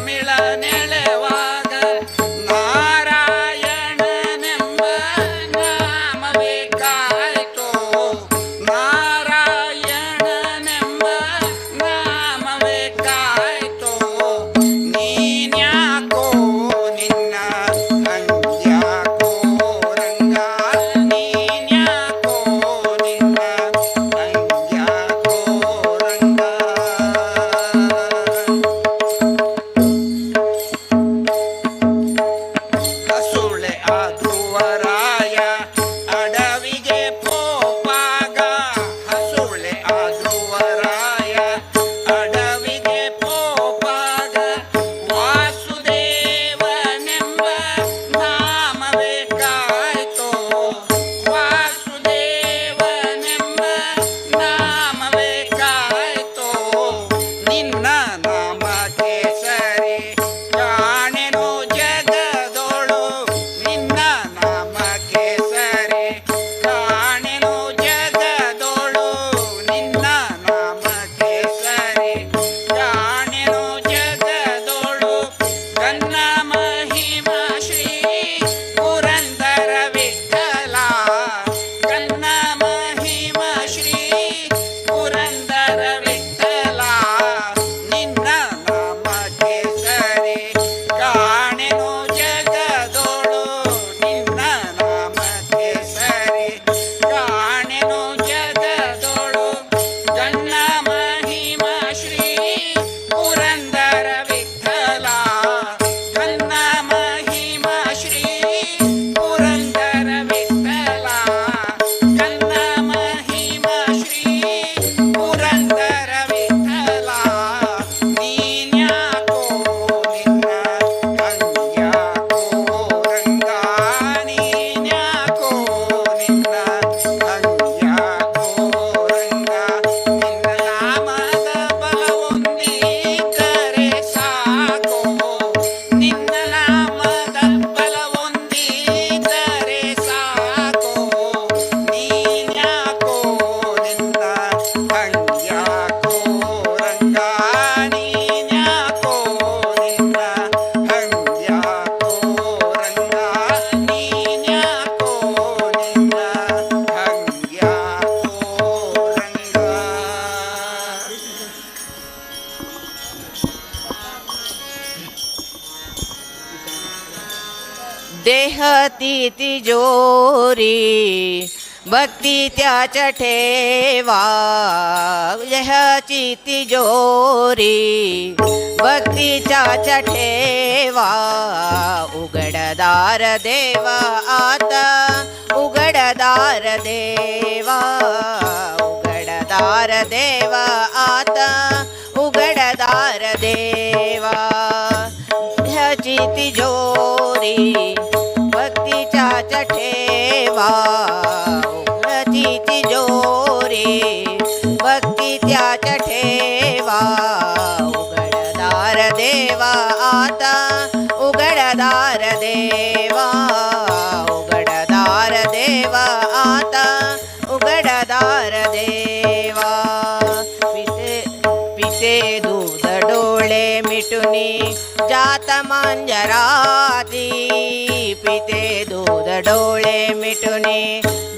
ತಮಿಳ ನೆಳೆವಾಗ ನಾರಾಯಣನೆಂಬ ನಾಮವೇ ಕಾಯ್ತೋ, ನಾರಾಯಣನೆಂಬ ನಾಮವೇ ಕಾಯ್ತೋ, ನೀನ್ಯಾಕೋ ನಿನ್ನ ಹಂಗ್ಯಾಕೋ ರಂಗ, ನೀನ್ಯಾಕೋ ನಿನ್ನ ಹಂಗ್ಯಾಕೋ ರಂಗ. ಹಸುಳೆ ಆದುವರಾಯ ಅಡವಿಗೆ ಪೋಪಾಗ, ಹಸುಳೆ ಆದುವರಾಯ ಅಡವಿಗೆ ಪೋಪಾಗ, ವಾಸುದೇವನೆಂಬ ನಾಮವೇ ಕಾಯ್ತೋ, ವಾಸುದೇವನೆಂಬ ನಾಮವೇ ಕಾಯ್ತೋ, ನಿನ್ನ ನಾಮ ಕೇಸರಿ ಕಾಣೆನು ಜಗದೋಳು, ನಿನ್ನ ನಾಮ ಕೇಸರಿ ಕಾಣೆನು ಜಗದೋಳು, ನಿನ್ನ ನಾಮ ಕೇಸರಿ ಕಾಣೆನು ಜಗದೋಳು, ಕನ್ನ ಮಹಿಮಾ ಶ್ರೀ ಪುರಂದರ ವಿಠಲ, ಕನ್ನ ಮಹಿಮಾ ಶ್ರೀ ಪುರಂದರ ವಿಠಲ, ನಿನ್ನ ನಾಮ ಕೇಸರಿ ಕಾಣೆನು ಜಗದೋಳು, ನಿನ್ನ ನಾಮ ಕೇಸರಿ ಕಾಣೆನು ಜಗದೋಳು, ಕನ್ನ ಮಹಿಮಾ ಶ್ರೀ ಪುರಂದರ ವಿಠಲ, ಕನ್ನ ಮಹಿಮಾ ಶ್ರೀ ಪುರಂದರ ವಿಠಲ, ಕನ್ನ ಮಹಿಮಾ ಶ್ರೀ ಪುರಂದರ ವಿಠಲ, ನೀನ್ಯಾಕೋ ನಿನ್ನ ಹಂಗ್ಯಾಕೋ ರಂಗ, ನೀನ್ಯಾಕೋ ನಿನ್ನ ಹಂಗ್ಯಾಕೋ ರಂಗ, ನಿನ್ನ ನಾಮದ ಬಲವೊಂದಿದ್ದರೆ ಸಾಕೋ, ನಿನ್ನ ನಾಮದ ಬಲವೊಂದಿದ್ದರೆ ಸಾಕೋ, ನೀನ್ಯಾಕೋ ನಿನ್ನ ಹಂಗ್ಯಾಕೋ ರಂಗ, ನೀನ್ಯಾಕೋ ನಿನ್ನ ಹಂಗ್ಯಾಕೋ ರಂಗ, ನೀನ್ಯಾಕೋ ನಿನ್ನ ಹಂಗ್ಯಾಕೋ ರಂಗ. देहती तिजोरी भक्ती त्याच्या ठेवा, देहाची तिजोरी भक्तीच्या ठेवा, उघडदार देवा आता, उघडदार देवा, उघडदार देवा आता, उघडदार देवा, ह्याची तिजोरी भक्तीच्या ठेवा, उघडची तिजोरी भक्तीच्या ठेवा, उघडदार देवा आता, उघडदार देवा, उघडदार देवा आता, उघडदार देवा. पिते पिते दूध डोळे मिटुनी जात मांजराती, पिते दूध डोळे मिटुनी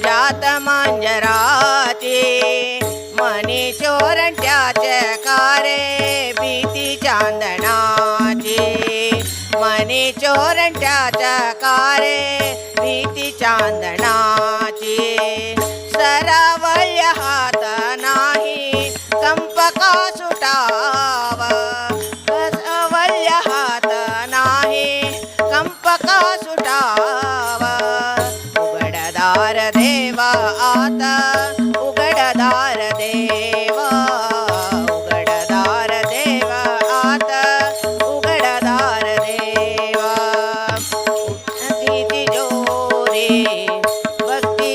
जात मांजराती, मनी चोरंट्याचे कारे भीती चांदणाची, मनी चोरंट्याच्या कारे भीती चांदणाची, सरावल्य हात नाही कंपका सुटावा, सरावल्य हात नाही कंपका सुटावा, उघडदार देवा आता, उघडदार देवा, उघडदार देवा आता, उघडदार देवा, तिजोरी भक्ती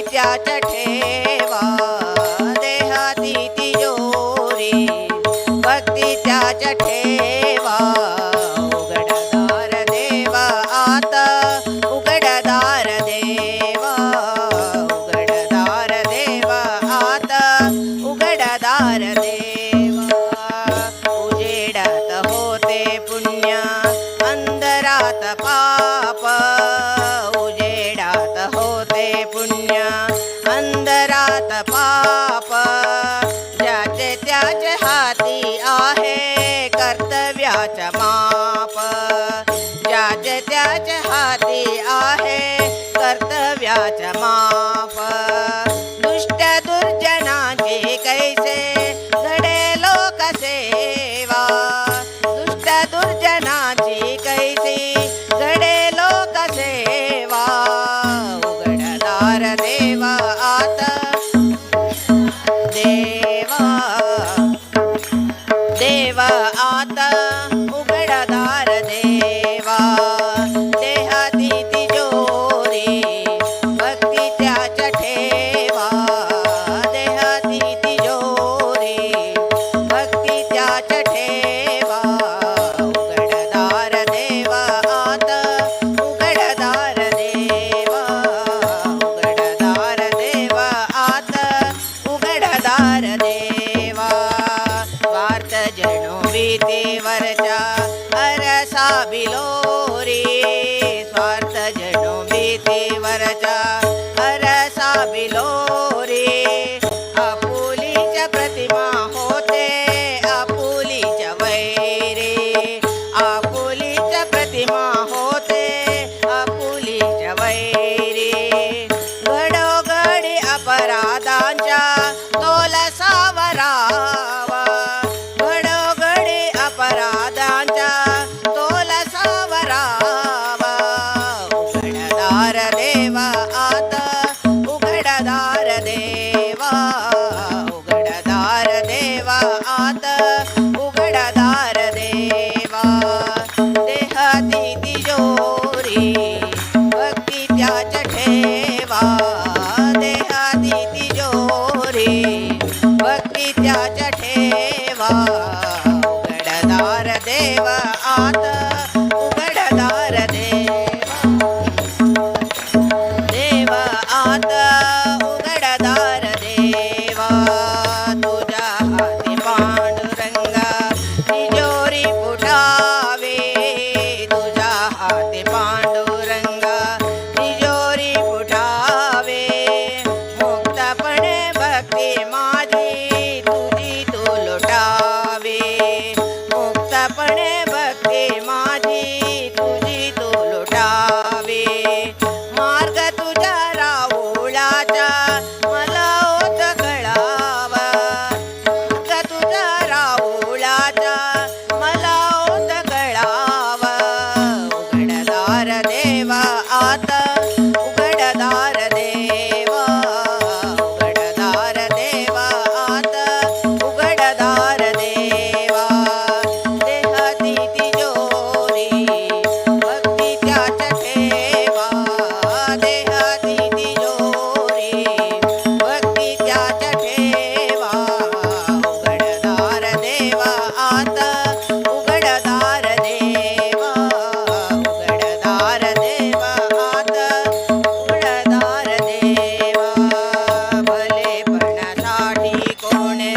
पाप, उजेडात होते पुण्य अंधरात पाप. ज्याचे त्याचे हाती आहे कर्तव्याच्या माप, ज्याचे त्याचे हाती आहे कर्तव्याच्या माप. दुष्ट दुर्जनांची कैसे घडे लोकसेवा, दुष्ट दुर्जनांची कैसे घडे लोकसेवा. उघडदार देवा आत देवा, देवा आत उघडदार देवा. देहाती तिजोरी भक्ती त्याच्या ठेवा, देहाती तिजोरी भक्ती त्याच्या ठेवा. उघडदार देवा आत उघडदार देवा, उघडदार देवा आत उघडदार देवा. स्वार्थ जणू भीतीवरच्या अरसा बिलोरी, स्वार्थ जणू भीतीवरच्या अरसा बिलोरी. आपुलीच्या प्रतिमा होते आपुलीच्या वैरे, आपुलीच्या प्रतिमा होते आपुलीच्या वैरे. घडोघडी अपराधांच्या तोल सावरावा, घडोघडी अपराधांच्या तोल सावरावा. उघडदार देवा आत उघडदार देवा, उघडदार देवा आत उघडदार देवा. देहाती तिजोरी भक्ती त्याच्या ठेवा, देहाती तिजोरी भक्ती त्याच्या ठेवा. उघडदार देवा आत उघडदार देवा, देवा आत उघडदार देवा. तुझ्या हाती पांडुरंगा तिजोरी फुटावे, तुझ्या हाती पांडुरंगा तिजोरी फुटावे. मुक्तपणे भक्ती माझी तुझी तू लुटावे, मुक्तपणे भक्ती माझी तुझी तू लुटावे. मार्ग तुझ्या राऊळाचा मला होत कळावा, मार्ग तुझ्या राऊळाचा मला होत कळावा. उघडदार देवा आत उघडदार देवा, उघडदार देवा आत उघडदार देवा. देहाती तिजोरी भक्ती त्याच्या ठेवा, देहाती तिजोरी भक्ती त्याच्या ठेवा. उघडदार देवा आत उघडदार देवा, उघडदार देवा आत उघडदार देवा. भलेपणासाठी कोणे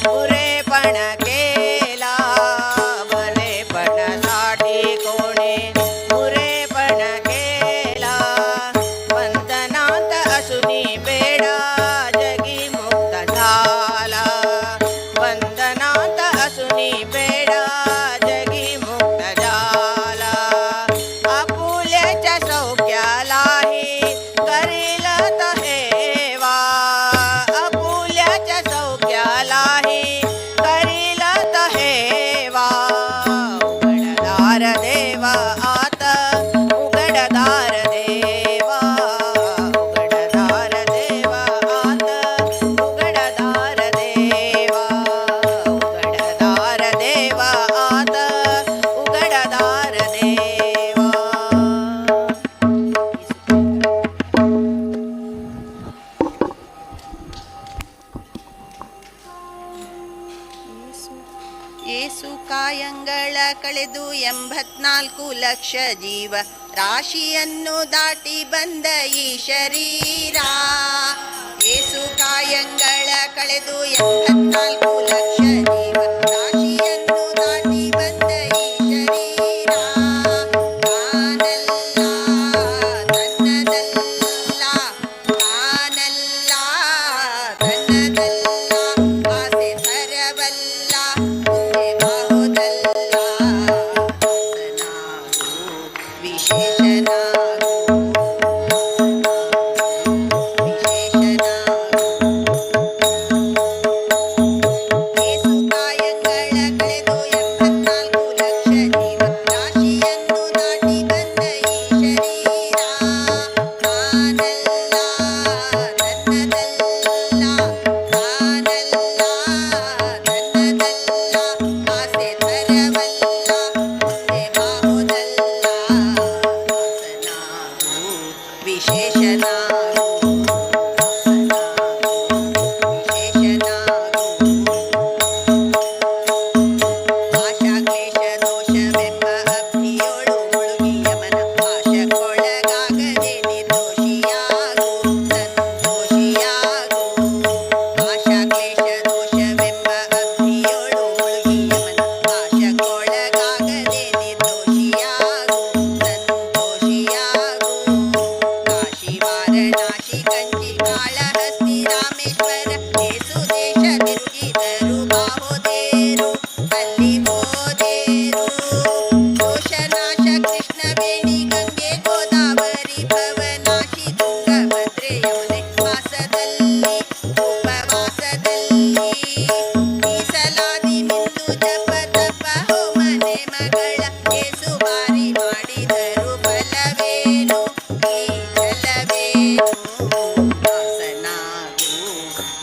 पुरेपण केला, भलेपणासाठी कोणे पुरेपण केला. बंधनात असूनी बेडा जगी मुक्त झाला, बंधनात असूनी बेडा जगी मुक्त झाला. आपुल्याच्या सौख्यालाही करील हेवा, आपुल्याच्या सौख्यालाही करील हेवा. उघडदार देवा आत उघडदार देवा, उघडदार देवा आत उघडदार देवा, उघडदार देवा आत उघडदार देवा. ಏಸು ಕಾಯಂಗಳ ಕಳೆದು 84 ಲಕ್ಷ ಜೀವ ರಾಶಿಯನ್ನು ದಾಟಿ ಬಂದ ಈ ಶರೀರ. ಏಸು ಕಾಯಂಗಳ ಕಳೆದು 84 ಲಕ್ಷ ಜೀವ ರಾಶಿಯನ್ನು ದಾಟಿ ಬಂದ ಈ ಶರೀರ. ವಿಶೇಷನಾಗು, ವಿಶೇಷನಾಗು. ಏಸು ಕಾಯಂಗಳ ಕಳೆದು 84 ಲಕ್ಷ ಜೀವ ರಾಶಿಯನ್ನು ದಾಟಿ ಬಂದ ಈ ಶರೀರ ತಾನಲ್ಲ ತನ್ನದಲ್ಲ, ತಾನಲ್ಲ ತನ್ನದಲ್ಲ, ಆಸೆ ತರವಲ್ಲ ಮುಂದೆ ಬಾಹುದಲ್ಲ. ದಾಸನಾಗು ವಿಶೇಷನಾಗು, ದಾಸನಾಗು ವಿಶೇಷನಾಗು. ಆಶಾಕ್ಲೇಶ ದೋಷವೆಂಬ ಅಬ್ಧಿಯೋಳು ಮುಳುಗಿ ಯಮನ ಪಾಶಕ್ಕೊಳಗಾಗದೆ ನಿರ್ದೋಷಿಯಾಗು ಸಂತೋಷಿಯಾಗು. ಆಶಾಕ್ಲೇಶ ದೋಷವೆಂಬ ಅಬ್ಧಿಯೋಳು ಮುಳುಗಿ ಯಮನ ಪಾಶಕ್ಕೊಳಗಾಗದೆ ನಿರ್ದೋಷಿಯಾಗು ಸಂತೋಷಿಯಾಗು. ಕಾಶಿ ವಾರಣಾಸಿ ಕಂಚಿ ಕಾಳಹಸ್ತಿ ರಾಮೇಶ್ವರ ಏಸು ದೇಶ ತಿರುಗಿದರು ಬಾಹೋದೇರು ಅಲ್ಲಿ ಹೋದೇರು. ದೋಷನಾಶ ಕೃಷ್ಣವೇಣಿ ಗಂಗೆ ಗೋದಾವರಿ ಭವನಾಶಿ ತುಂಗಭದ್ರೆ ಯಮುನೆ ವಾಸದಲ್ಲಿ ಉಪವಾಸದಲ್ಲಿ. ಮೀಸಲಾದಿ ಮಿಂದು ಜಪ ತಪ ಹೋಮ ನೇಮಗಳ ಏಸು ಬಾರಿ ಮಾಡಿದರು ಫಲವೇನು ಈ ಛಲವೇನು? ದಾಸನಾಗು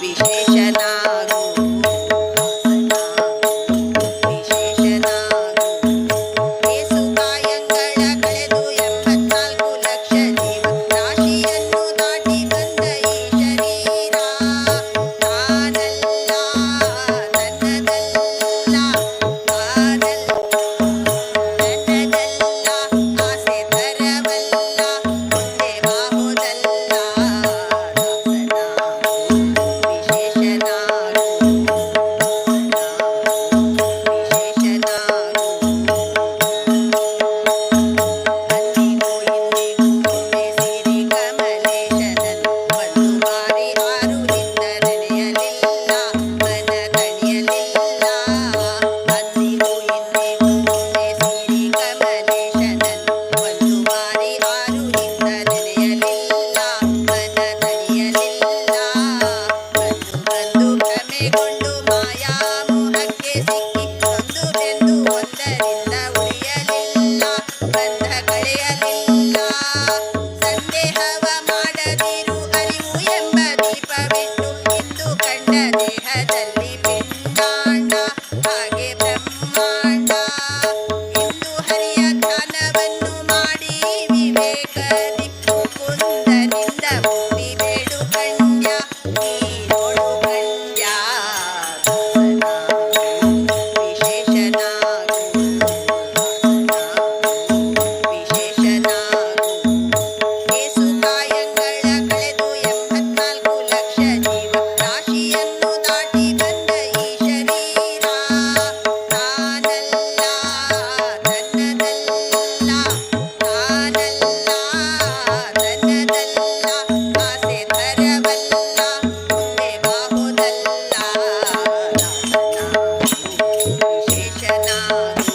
ವಿಶೇಷನಾಗು, ದಾಸನಾಗು ವಿಶೇಷನಾಗು. ಏಸು ಕಾಯಂಗಳ ಕಳೆದು 84 ಲಕ್ಷ ಜೀವ ರಾಶಿಯನ್ನು ದಾಟಿ ಬಂದ ಈ ಶರೀರ ತಾನಲ್ಲ ತನ್ನದಲ್ಲ, ತಾನಲ್ಲ ತನ್ನದಲ್ಲ, ಆಸೆ ತರವಲ್ಲ ಮುಂದೆ ಬಾಹುದಲ್ಲ. ದಾಸನಾಗು ವಿಶೇಷನಾಗು, ದಾಸನಾಗು ವಿಶೇಷನಾಗು. ಅಂದಿಗೂ ಇಂದಿಗೂ ಒಮ್ಮೆ ಸಿರಿ ಕಮಲೇಶನನ್ನು ಒಂದು ಬಾರಿ ಆರು ಹಿಂದ ನೆನೆಯಲಿಲ್ಲ, ಮನ ತಣಿಯಲಿಲ್ಲ. ಅಂದಿಗೂ ಇಂದಿಗೂ ಒಮ್ಮೆ ಸಿರಿ ಕಮಲೇಶನನ್ನು ಒಂದು ಬಾರಿ ಆರು ಹಿಂದ ನೆನೆಯಲಿಲ್ಲ, ಮನ ತಣಿಯಲಿಲ್ಲ. ಬಂದು ಬಂದು ಭ್ರಮೆಗೊಂಡು ಮಾಯಾಮೋಹಕ್ಕೆ ಸಿಕ್ಕಿ ನೊಂದು ಬೆಂದು ಒಂದರಿಂದ ಉಳಿಯಲಿಲ್ಲ, ಬಂಧ ಕಳೆಯಲಿಲ್ಲ. ಸಂದೇಹವ ಮಾಡದಿರು ಅರಿವು ಎಂಬ ದೀಪವಿಟ್ಟು, ಇಂದು ಕಂಡ ದೇಹದಲ್ಲಿ ಪಿಂಡಾಂಡ ಹಾಗೆ ಬ್ರಹ್ಮಾಂಡ. ಇಂದು ಹರಿಯ ಧ್ಯಾನವನ್ನು ಮಾಡಿ ವಿವೇಕದಿ ಮುಕುಂದನಿಂದ ಮುಕ್ತಿ ಬೇಡು ಕಂಡ್ಯ, ನೀ ನೋಡು ಕಂಡ್ಯ. ದಾಸನಾಗು ವಿಶೇಷನಾಗು, ದಾಸನಾಗು ವಿಶೇಷನಾಗು. ಏಸು ಕಾಯಂಗಳ ಕಳೆದು 84 ಲಕ್ಷ ಜೀವ ರಾಶಿಯನ್ನು ದಾಟಿ ಬಂದ ಈ ಶರೀರ ತಾನಲ್ಲ ತನ್ನದಲ್ಲ, ತಾನಲ್ಲ ತನ್ನದಲ್ಲ, ಆಸೆ ತರವಲ್ಲ ಮುಂದೆ ಬಾಹುದಲ್ಲ. ದಾಸನಾಗು ವಿಶೇಷನಾಗು,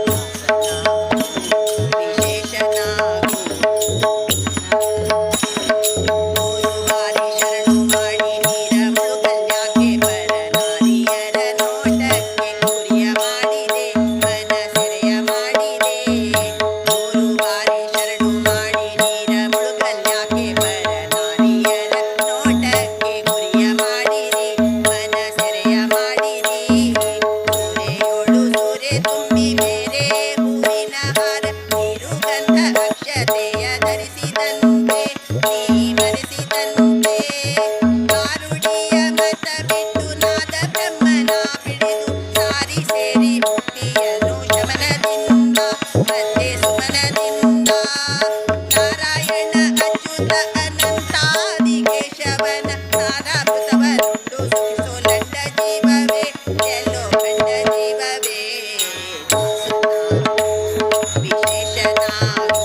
ದಾಸನಾಗು ವಿಶೇಷನಾಗು. ಮೂರು ಬಾರಿ ಶರಣು ಮಾಡಿ ನೀರ ಮುಳುಗಲ್ಯಾಕೆ ಪರನಾರಿಯರ ನೋಟಕ್ಕೆ ಗುರಿಯ ಮಾಡಿದೆ, ಮನ ಸೆರೆಯ ಮಾಡಿದೆ. ಮೂರು ಬಾರಿ ಶರಣು ಮಾಡಿ ನೀರ ಮುಳುಗಲ್ಯಾಕೆ ಪರನಾರಿಯರ ನೋಟಕ್ಕೆ ಗುರಿಯ ಮಾಡಿರಿ, ಮನ ಸೆರೆಯ ಮಾಡಿರಿ. ಸೂರೆಯೋಳು ಸೂರೆ ತುಂಬಿ ಬೇರೆ ಹೂವಿನ ಹಾರ ನೀರು ಗಂಧ ಅಕ್ಷತೆಯ ಧರಿಸಿದಂತೆ ನೀ ಮರೆಸಿದಂತೆ. ಗಾರುಡಿಯ ಮತ ಬಿಟ್ಟು ನಾದ ಬ್ರಹ್ಮನ ಹಿಡಿದು ಸಾರಿ ಸೇರಿ ಮುಕ್ತಿಯನ್ನು ಶಮನದಿಂದ ಮತ್ತೆ ಸುಮನದಿಂದ. ನಾರಾಯಣ ಅಚ್ಯುತ ಅನಂತಾದಿ ಕೇಶವನ ಸಾರಾಮೃತವನುಂಡು ಸುಖಿಸೋ ಲಂಡ ಜೀವವೇ, ಎಲ್ಲೋ ಕಂಡ ಜೀವವೇ. ದಾಸನಾಗು ವಿಶೇಷನಾಗು,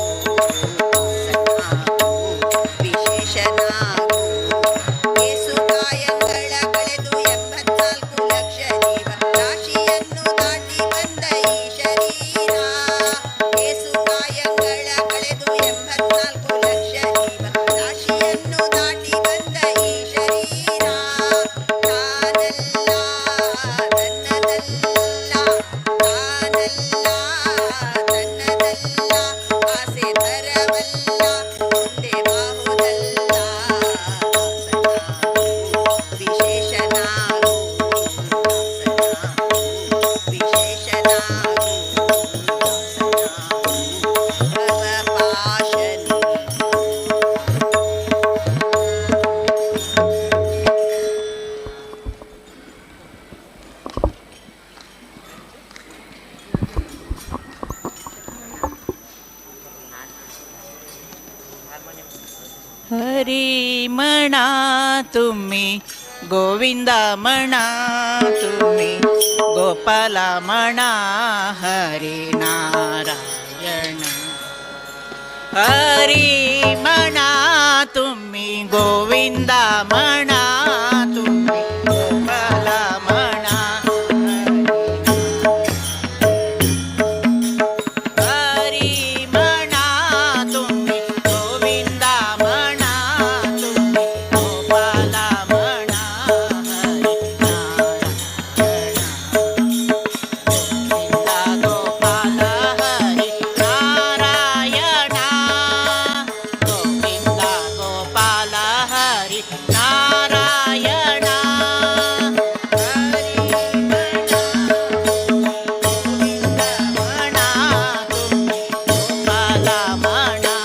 हरी म्हणा तुम्ही, गोविंदा म्हणा तुम्ही, गोपाला म्हणा हरी नारायण. हरी म्हणा तुम्ही, गोविंदा म्हणा तुम्ही, गोपाला म्हणा हरी म्हणा तुम्ही, गोविंदा म्हणा तुम्ही, गोपाला म्हणा हरी नारायण. गोविंदा गोपाल हरी नारायण, गोविंदा गोपाल हरी नारायण. हरी म्हणा गोविंद म्हणा तुम्ही, गोपाला म्हणा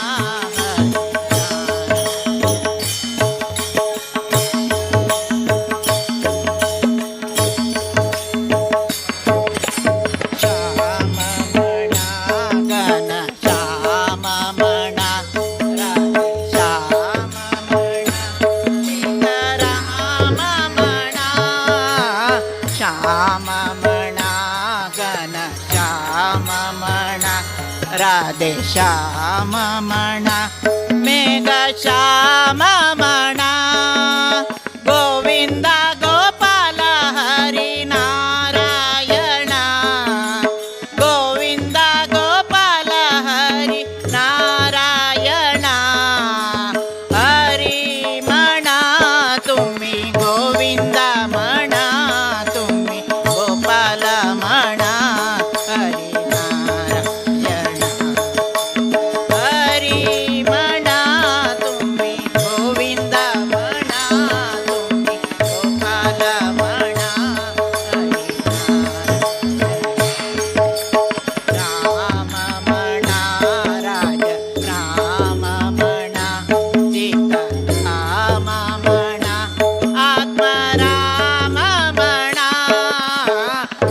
हरी नारायण. श्याम म्हणा गण श्याम म्हणा श्याम म्हणा सीताराम म्हणा, श्याम म्हणा गण श्याम म्हणा राधे श्याम म्हणा मेघ श्याम म्हणा, गोविंदा गोपाल हरी नारायण, गोविंदा गोपाल हरी नारायण. हरी म्हणा तुम्ही, गोविंदा म्हणा तुम्ही, गोपाल म्हणा हरी नारायण. हरी म्हणा तुम्ही, गोविंदा म्हणा तुम्ही, गोपाल म्हणा हरी नारायण. राम म्हणा राज राम म्हणा सीता राम म्हणा आत्मा राम म्हणा,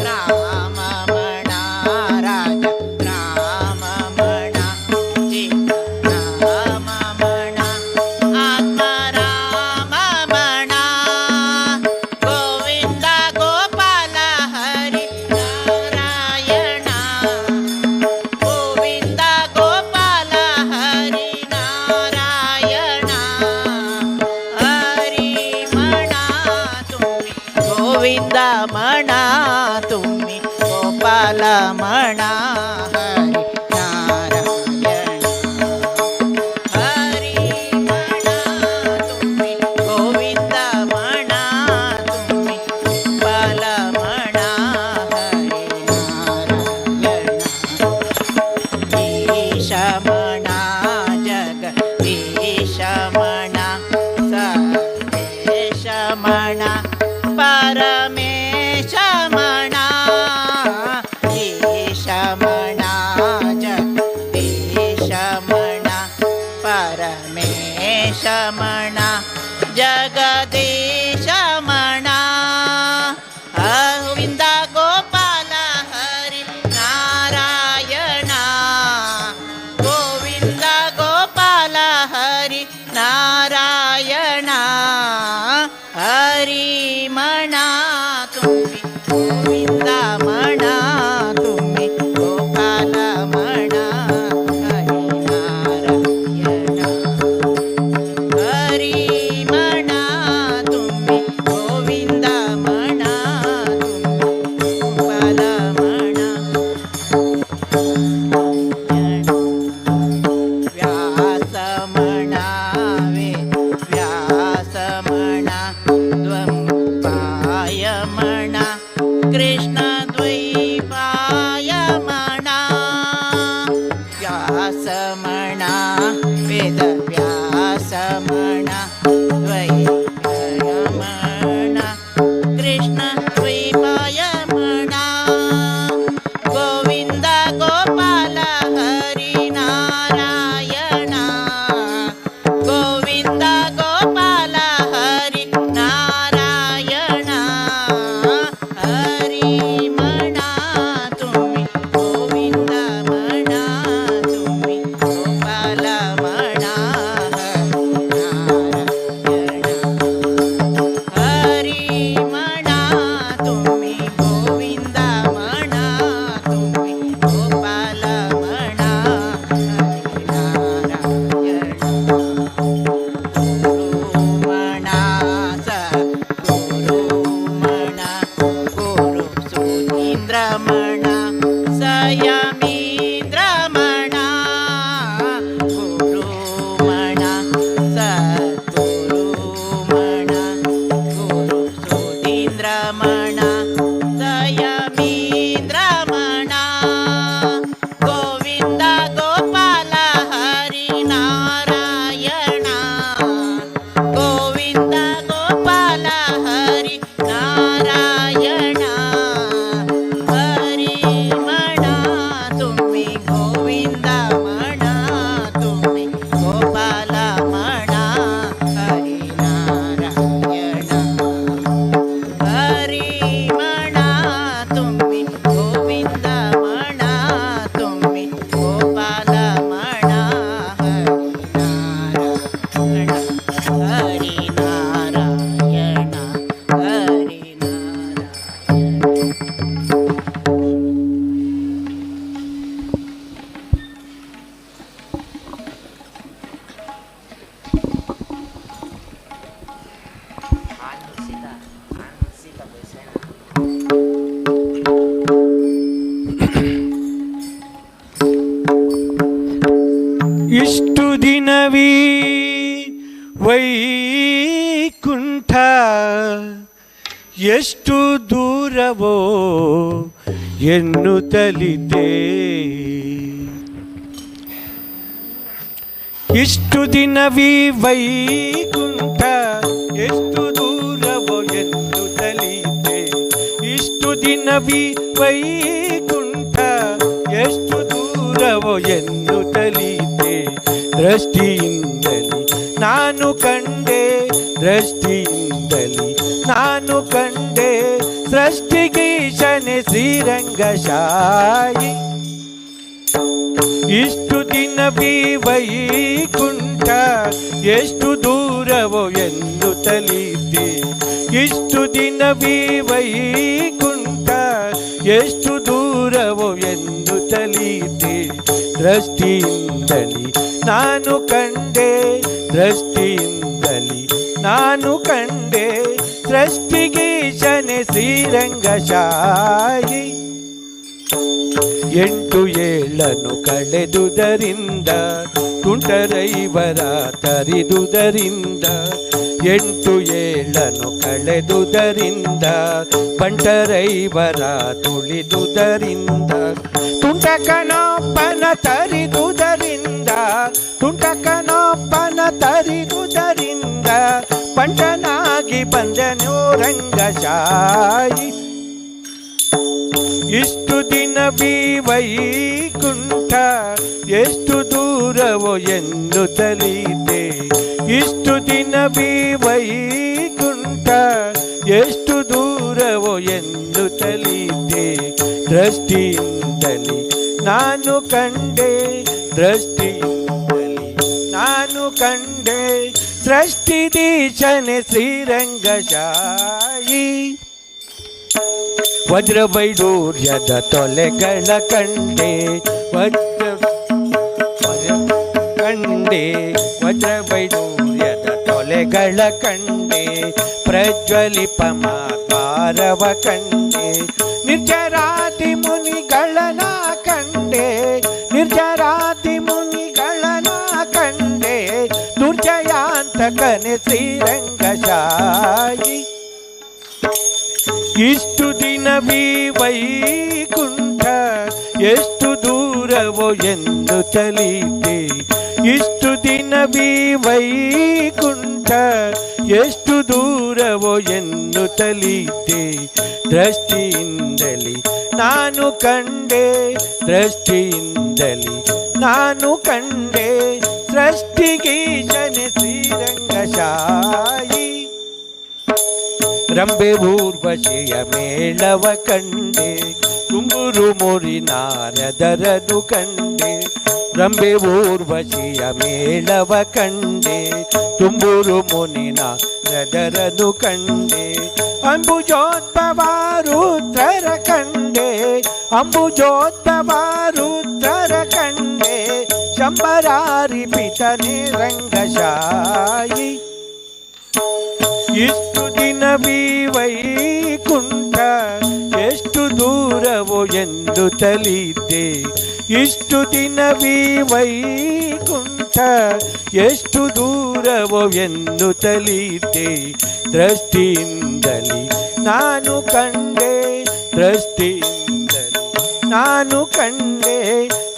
राम म्हणा राज राम म्हणा सीता राम म्हणा आत्मा राम म्हणा, गोविंदा गोपाल हरी नारायण, गोविंदा गोपाल हरी नारायण. हरी म्हणा तुम्ही, गोविंदा म्हणा तुम्ही, गोपाल म्हणा हरी नारायण. हरी म्हणा तुम्ही, गोविंदा म्हणा तुम्ही, गोपाल म्हणा हरी नारायण. ईश म्हणा जगदीश म्हणा सर्वेश म्हणा परमेश म्हणा, ईश म्हणा जगदीश म्हणा परमेश म्हणा जगदीश म्हणा, गोविंदा गोपाल हरी नारायण, गोविंदा गोपाल हरी नारायण. हरी म्हणा तुम्ही, गोविंदा म्हणा तुम्ही, गोपाल म्हणा हरी नारायण. हरी म्हणा तुम्ही, गोविंदा म्हणा तुम्ही, गोपाल म्हणा. व्यास म्हणावे व्यास म्हणा द्वंपाय म्हणा कृष्ण द्वैपाय म्हणा, व्यास म्हणा वेद व्यास म्हणा द्वैपाय म्हणा कृष्ण द्वैपाय म्हणा, गोविंदा गोपाल हरी नारायण, गोविंदा गोपाल हरी नारायण. हरी म्हणा तुम्ही, गोविंदा म्हणा तुम्ही, गोपाल म्हणा हरी ಇಷ್ಟು ದಿನವೀ ವೈಕುಂಠ ಎಷ್ಟು ದೂರವೋ ಎನ್ನುತ್ತಲಿದ್ದೆ. ಇಷ್ಟು ದಿನವೀ ವೈಕುಂಠ ಎಷ್ಟು ದೂರವೋ ಎನ್ನುತ್ತಲಿದ್ದೆ. ಇಷ್ಟು ದಿನವೀ ವೈಕುಂಠ ಎಷ್ಟು ದೂರವೋ ಎನ್ನುತ್ತಲಿದ್ದೆ. ದೃಷ್ಟಿಯಿಂದಲೇ ನಾನು ಕಂಡೆ, ದೃಷ್ಟಿಯಿಂದಲೇ ನಾನು ಕಂಡೆ ಸೃಷ್ಟಿಗೀಶನೆ ಶ್ರೀರಂಗಶಾಯಿ. ಇಷ್ಟು ದಿನವೀ ವೈಕುಂಠ ಎಷ್ಟು ದೂರವೋ ಎನ್ನುತ್ತಲಿದ್ದೆ. ಇಷ್ಟು ದಿನವೀ ವೈಕುಂಠ ಎಷ್ಟು ದೂರವೋ ಎನ್ನುತ್ತಲಿದ್ದೆ. ದೃಷ್ಟಿಯಿಂದಲೇ ನಾನು ಕಂಡೆ, ದೃಷ್ಟಿಯಿಂದಲೇ ನಾನು ಕಂಡೆ ಸೃಷ್ಟಿಗೀಶನೆ ಶ್ರೀರಂಗಶಾಯಿ. 8 7 ಕಳೆದುದರಿಂದ ತುಂಟರೈವರ ತರಿದುದರಿಂದ, 8 7 ಕಳೆದುದರಿಂದ ಬಂಟರೈವರ ತುಳಿದುದರಿಂದ, ತುಂಟಕನೊಬ್ಬನ ತರಿದುದರಿಂದ, ತುಂಟಕನೊಬ್ಬನ ತರಿದುದರಿಂದ ಬಂಟನಾಗಿ ಬಂದನು ರಂಗಶಾಯಿ. ಇಷ್ಟು ದಿನವೀ ವೈಕುಂಠ ಎಷ್ಟು ದೂರವೋ ಎನ್ನುತ್ತಲಿದ್ದೆ. ಇಷ್ಟು ದಿನವೀ ವೈಕುಂಠ ಎಷ್ಟು ದೂರವೋ ಎನ್ನುತ್ತಲಿದ್ದೆ. ದೃಷ್ಟಿಯಿಂದಲೇ ನಾನು ಕಂಡೆ, ದೃಷ್ಟಿಯಿಂದಲೇ ನಾನು ಕಂಡೆ ಸೃಷ್ಟಿದೀಶನೆ ಶ್ರೀರಂಗಶಾಯಿ. ವಜ್ರವೈಡೂರ್ಯದ ತೊಲೆಗಳ ಕಂಡೆ, ವಜ್ರ ಕಂಡೆ, ವಜ್ರವೈಡೂರ್ಯದ ತೊಲೆಗಳ ಕಂಡೆ, ಪ್ರಜ್ವಲಿಪ ಮಾತಾರವ ಕಂಡೆ, ನಿರ್ಜರಾತಿ ಮುನಿಗಳನ ಕಂಡೆ, ನಿರ್ಜರಾತಿ ಮುನಿಗಳನ ಕಂಡೆ, ದುರ್ಜಯಾಂತಕನೆ ಶ್ರೀರಂಗಶಾಯಿ. ಇಷ್ಟು ದಿನವೀ ವೈಕುಂಠ ಎಷ್ಟು ದೂರವೋ ಎನ್ನುತ್ತಲಿದ್ದೆ. ಇಷ್ಟು ದಿನವೀ ವೈಕುಂಠ ಎಷ್ಟು ದೂರವೋ ಎನ್ನುತ್ತಲಿದ್ದೆ. ದೃಷ್ಟಿಯಿಂದಲೇ ನಾನು ಕಂಡೆ, ದೃಷ್ಟಿಯಿಂದಲೇ ನಾನು ಕಂಡೆ ಸೃಷ್ಟಿಗೀಶನೆ ಶ್ರೀರಂಗಶಾಯಿ. ರಂಬೆ ಊರ್ವಶಿಯ ಮೇಳವ ಕಂಡೆ, ತುಂಬುರು ಮುರಿ ನಾರದರದು ಕಂಡೆ, ರಂಬೆ ಊರ್ವಶಿಯ ಮೇಳವ ಕಂಡೆ, ತುಂಬುರು ಮುನಿ ನಾರದರದು ಕಂಡೆ, ಅಂಬುಜೋದ್ಭವ ರುದ್ರರ ಕಂಡೆ, ಅಂಬುಜೋದ್ಭವ ರುದ್ರರ ಕಂಡೆ, ಶಂಬರಾರಿ ಪಿತನೆ ರಂಗಶಾಯಿ. ಇಷ್ಟು ದಿನವೀ ವೈಕುಂಠ ಎಷ್ಟು ದೂರವೋ ಎನ್ನುತ್ತಲಿದ್ದೆ. ಇಷ್ಟು ದಿನವೀ ವೈಕುಂಠ ಎಷ್ಟು ದೂರವೋ ಎನ್ನುತ್ತಲಿದ್ದೆ. ದೃಷ್ಟಿಯಿಂದಲೇ ನಾನು ಕಂಡೆ, ದೃಷ್ಟಿಯಿಂದಲೇ ನಾನು ಕಂಡೆ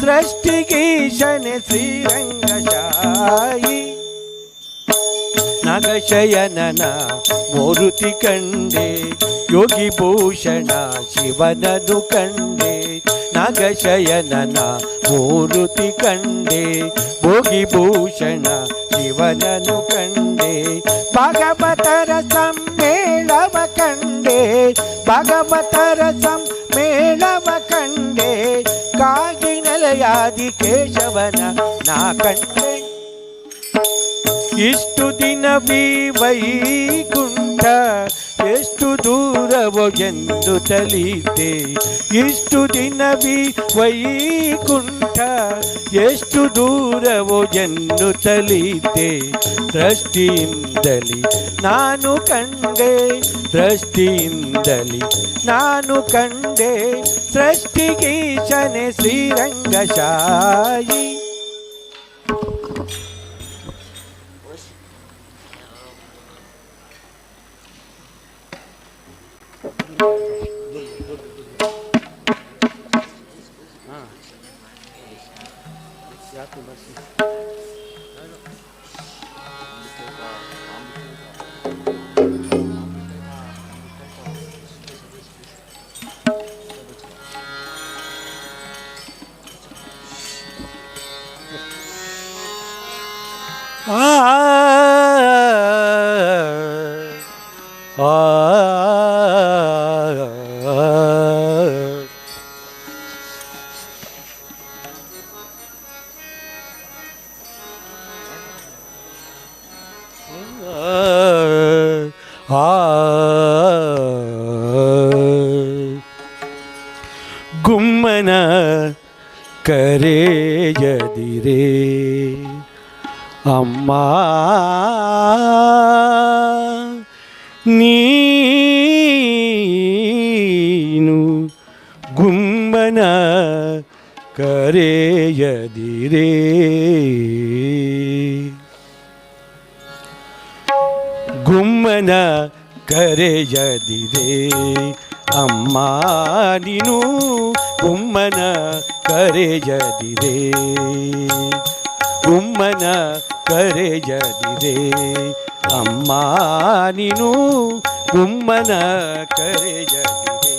ಸೃಷ್ಟಿಗೀಶನೆ ಶ್ರೀರಂಗಶಾಯಿ. ನಾಗಶಯನನ ಮೂರುತಿ ಕಂಡೆ, ಯೋಗಿ ಭೂಷಣ ಶಿವನನು ಕಂಡೆ, ನಾಗಶಯನನ ಮೂರುತಿ ಕಂಡೆ, ಭೋಗಿ ಭೂಷಣ ಶಿವನನು ಕಂಡೆ, ಭಾಗವತರ ಸಮ್ಮೇಳವ ಕಂಡೆ, ಭಾಗವತರ ಸಮ್ಮೇಳವ ಕಂಡೆ, ಕಾಗಿ ನೆಲೆಯಾದಿ ಕೇಶವನ ನಾ ಕಂಡೆ. ಇಷ್ಟು ದಿನವೀ ವೈಕುಂಠ ಎಷ್ಟು ದೂರವೋ ಎನ್ನುತ್ತಲಿದ್ದೆ. ಇಷ್ಟು ದಿನವೀ ವೈಕುಂಠ ಎಷ್ಟು ದೂರವೋ ಎನ್ನುತ್ತಲಿದ್ದೆ. ದೃಷ್ಟಿಯಿಂದಲೇ ನಾನು ಕಂಡೆ, ದೃಷ್ಟಿಯಿಂದಲೇ ನಾನು ಕಂಡೆ ಸೃಷ್ಟಿಗೀಶನೆ ಶ್ರೀರಂಗಶಾಯಿ. ಗುಮ್ಮನ ಕರೆಯದಿರೇ ಅಮ್ಮ ನೀನು ಗುಮ್ಮನ ಕರೆಯದಿರೇ ಗುಮ್ಮನ ಕರೆಯದಿರೇ ಅಮ್ಮ ನೀನು ಗುಮ್ಮನ ಕರೆಯದಿರೇ ಗುಮ್ಮನ ಕರೆಯದಿರೇ ಅಮ್ಮ ನೀನು ಗುಮ್ಮನ ಕರೆಯದಿರೇ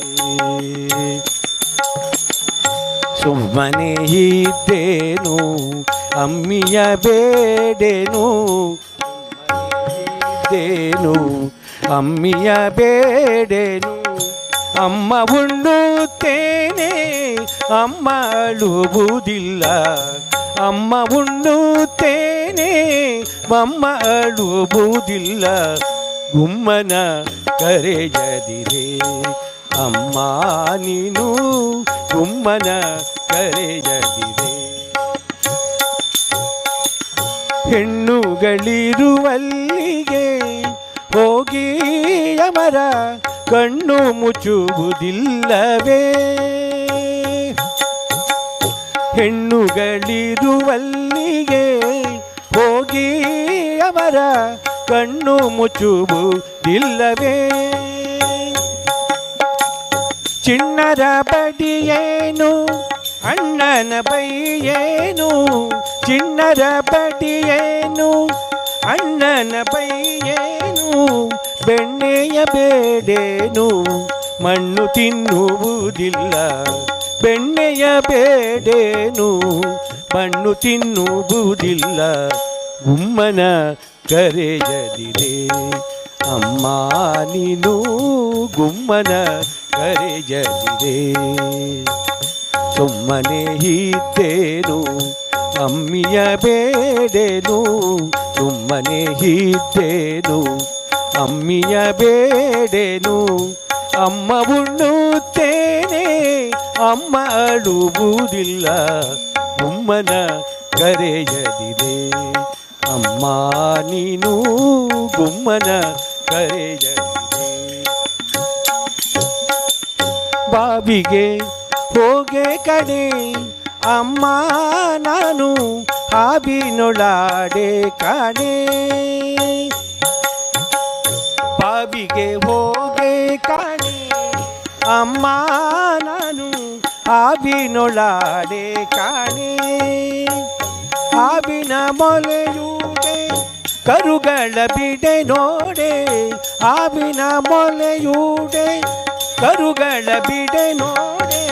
ಸುಮ್ಮನೆ ಇದ್ದೇನು ಅಮ್ಮಿಯ ಬೇಡೇನು ಇದ್ದೇನು ಅಮ್ಮಿಯ ಬೇಡೇನು ಅಮ್ಮ ಉಣ್ಣುತ್ತೇನೆ ಅಮ್ಮ ಅಳುವುದಿಲ್ಲ ಅಮ್ಮ ಉಣ್ಣುತ್ತೇನೆ ಅಮ್ಮ ಅಳುವುದಿಲ್ಲ ಗುಮ್ಮನ ಕರೆಯದಿರೇ ಅಮ್ಮ ನೀನು ಗುಮ್ಮನ ಕರೆಯದಿರೇ ಹೆಣ್ಣುಗಳಿರುವಲ್ಲಿಗೆ ಹೋಗಿ ಅಮರ ಕಣ್ಣು ಮುಚ್ಚುವುದಿಲ್ಲವೇ ಹೆಣ್ಣುಗಳಿರುವಲ್ಲಿಗೆ ಹೋಗಿ ಅವರ ಕಣ್ಣು ಮುಚ್ಚುವುದಿಲ್ಲವೇ ಚಿನ್ನರ ಬಡಿಯೇನು ಅಣ್ಣನ ಬೈಯೇನು ಚಿನ್ನರ ಬಡಿಯೇನು ಅಣ್ಣನ ಬೈಯೇನು ಬೆಣ್ಣೆಯ ಬೇಡೇನು ಮಣ್ಣು ತಿನ್ನುವುದಿಲ್ಲ ಬೆಣ್ಣೆಯ ಬೇಡೇನು ಮಣ್ಣು ತಿನ್ನುವುದಿಲ್ಲ ಗುಮ್ಮನ ಕರೆಯದಿರೇ ಅಮ್ಮ ನೀನು ಗುಮ್ಮನ ಕರೆಯದಿರೇ ಸುಮ್ಮನೆ ಇದ್ದೇನು ಅಮ್ಮಿಯ ಬೇಡೇನು ಸುಮ್ಮನೆ ಇದ್ದೇನು ಅಮ್ಮಿಯ ಬೇಡೇನು ಅಮ್ಮ ಉಣ್ಣುತ್ತೇನೆ ಅಮ್ಮ ಅಳುವುದಿಲ್ಲ ಗುಮ್ಮನ ಕರೆಯದಿರೇ ಅಮ್ಮ ನೀನು ಗುಮ್ಮನ ಕರೆಯದಿರೇ ಬಾವಿಗೆ ಹೋಗೆ ಕಡೆ ಅಮ್ಮ ನಾನು ಹಾವಿನೊಳಾಡೆ ಕಾಣೆ ಬಾವಿಗೆ ಹೋಗೆ ಕಾಣೆ ಅಮ್ಮ ನಾನು ಹಾವಿನೊಳಾಡೆ ಕಾಣೆ ಹಾವಿನ ಮೊಲೆಯೂಡೆ ಕರುಗಳ ಬಿಡೆ ನೋಡೆ ಹಾವಿನ ಮೊಲೆಯೂಡೆ ಕರುಗಳ ಬಿಡೆ ನೋಡೆ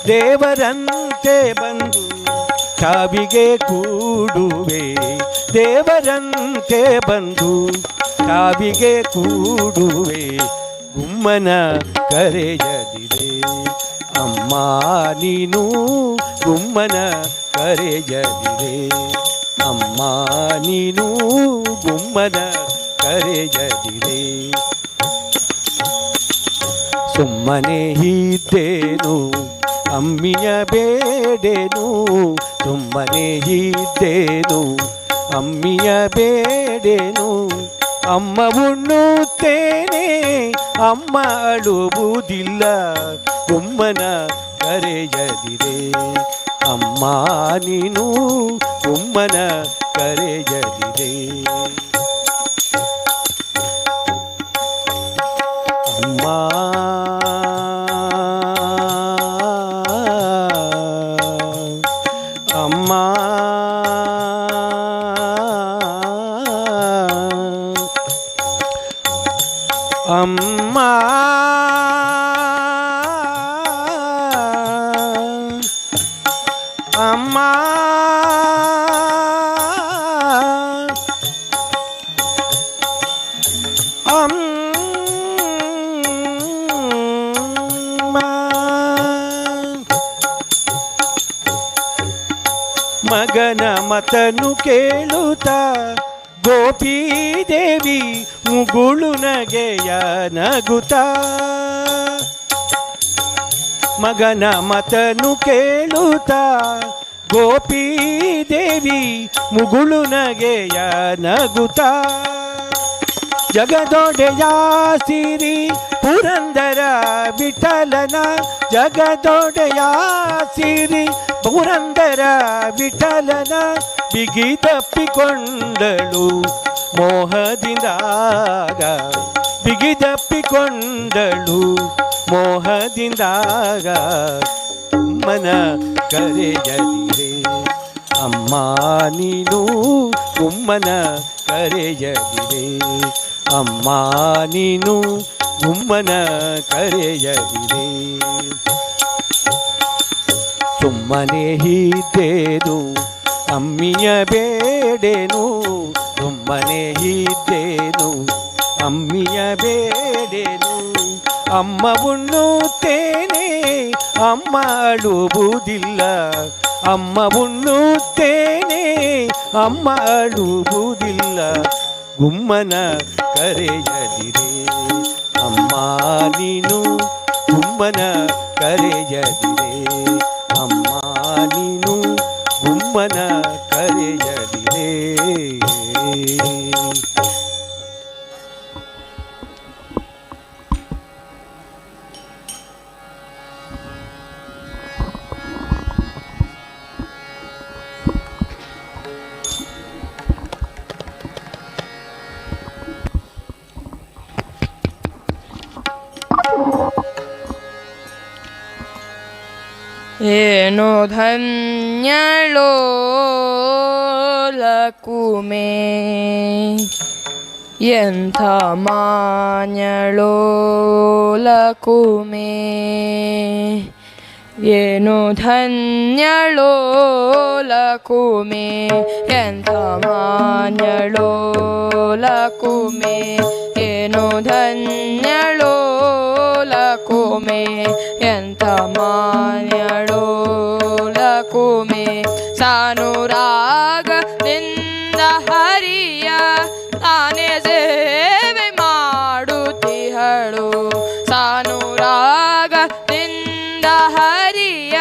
ದೇವರಂತೆ ಬಂದು ಚಾವಿಗೆ ಕೂಡುವೆ ದೇವರಂತೆ ಬಂದು ಚಾವಿಗೆ ಕೂಡುವೆ ಗುಮ್ಮನ ಕರೆಯದಿರೇ ಅಮ್ಮ ನೀನು ಗುಮ್ಮನ ಕರೆಯದಿರೇ ಅಮ್ಮ ನೀನು ಗುಮ್ಮನ ಕರೆಯದಿರೇ ಸುಮ್ಮನೆ ಇದ್ದೇನು ಅಮ್ಮಿಯ ಬೇಡೇನು ಸುಮ್ಮನೆ ಇದ್ದೇನು ಅಮ್ಮಿಯ ಬೇಡೇನು ಅಮ್ಮ ಉಣ್ಣುತ್ತೇನೆ ಅಮ್ಮ ಅಳುವುದಿಲ್ಲ ಗುಮ್ಮನ ಕರೆಯದಿರೇ ಅಮ್ಮ ನೀನು ಗುಮ್ಮನ ಕರೆಯದಿರೇ ಅಮ್ಮ ಅಮ್ಮ ಅಮ್ಮ ಅಮ್ಮ ಅಮ್ಮ. ಮಗನ ಮತನು ಕೇಳುತ್ತ ಗೋಪೀ ದೇವಿ ಮುಗುಳು ನಗೆಯ ನಗುತ್ತ. ಮಗನ ಮತನು ಕೇಳುತ್ತ ಗೋಪೀ ದೇವಿ ಮುಗುಳು ನಗೆಯ ನಗುತ್ತ. ಜಗದೊಡೆಯ ಸಿರಿ ಪುರಂದರ ವಿಠಲನ, ಜಗದೊಡೆಯ ಸಿರಿ ಪುರಂದರ ವಿಠಲನ ಬಿಗಿ ತಪ್ಪಿಕೊಂಡಳು ಮೋಹದಿಂದಾಗ, ಬಿಗಿ ತಪ್ಪಿಕೊಂಡಳು ಮೋಹದಿಂದಾಗ. ಮನ ಕರೆಯದಿರೆ ಅಮ್ಮ ನೀನು, ಗುಮ್ಮನ ಕರೆಯದಿರೆ ಅಮ್ಮ ನೀನು, ಗುಮ್ಮನ ಕರೆಯದಿರೆ. ಸುಮ್ಮನೆ ಇದ್ದೇನು ಅಮ್ಮಿಯ ಬೇಡೇನು, ಸುಮ್ಮನೆ ಇದ್ದೇನು ಅಮ್ಮಿಯ ಬೇಡೇನು. ಅಮ್ಮ ಉಣ್ಣುತ್ತೇನೆ ಅಮ್ಮ ಅಳುವುದಿಲ್ಲ, ಅಮ್ಮ ಉಣ್ಣುತ್ತೇನೆ ಅಮ್ಮ ಅಳುವುದಿಲ್ಲ. ಗುಮ್ಮನ ಕರೆಯದಿರೆ ಅಮ್ಮ ನೀನು, ಗುಮ್ಮನ ಕರೆಯದಿರೆ ಅಮ್ಮ ನೀನು, ಗುಮ್ಮನ ಕರೆಯದಿರೆ. ಏನು ಧನ್ಯಳೋ ಲಕುಮೆ, ಎಂಥ ಮಾನ್ಯಳೋ ಲಕುಮೆ. ಏನು ಧನ್ಯಳೋ ಲಕುಮೆ, ಎಂಥ ಮಾನ್ಯಳೋ ಲಕುಮೆ. ಏನು ಧನ್ಯಳೋ ಲಕುಮೆ, ಎಂಥ ಮಾನ್ಯಳೋ ಲಕುಮೆ. ಸಾನುರಾಗದಿಂದ ಹರಿಯ ತಾನೇ ಸೇವೆ ಮಾಡುತ್ತಿಹಳು, ಸಾನುರಾಗದಿಂದ ಹರಿಯ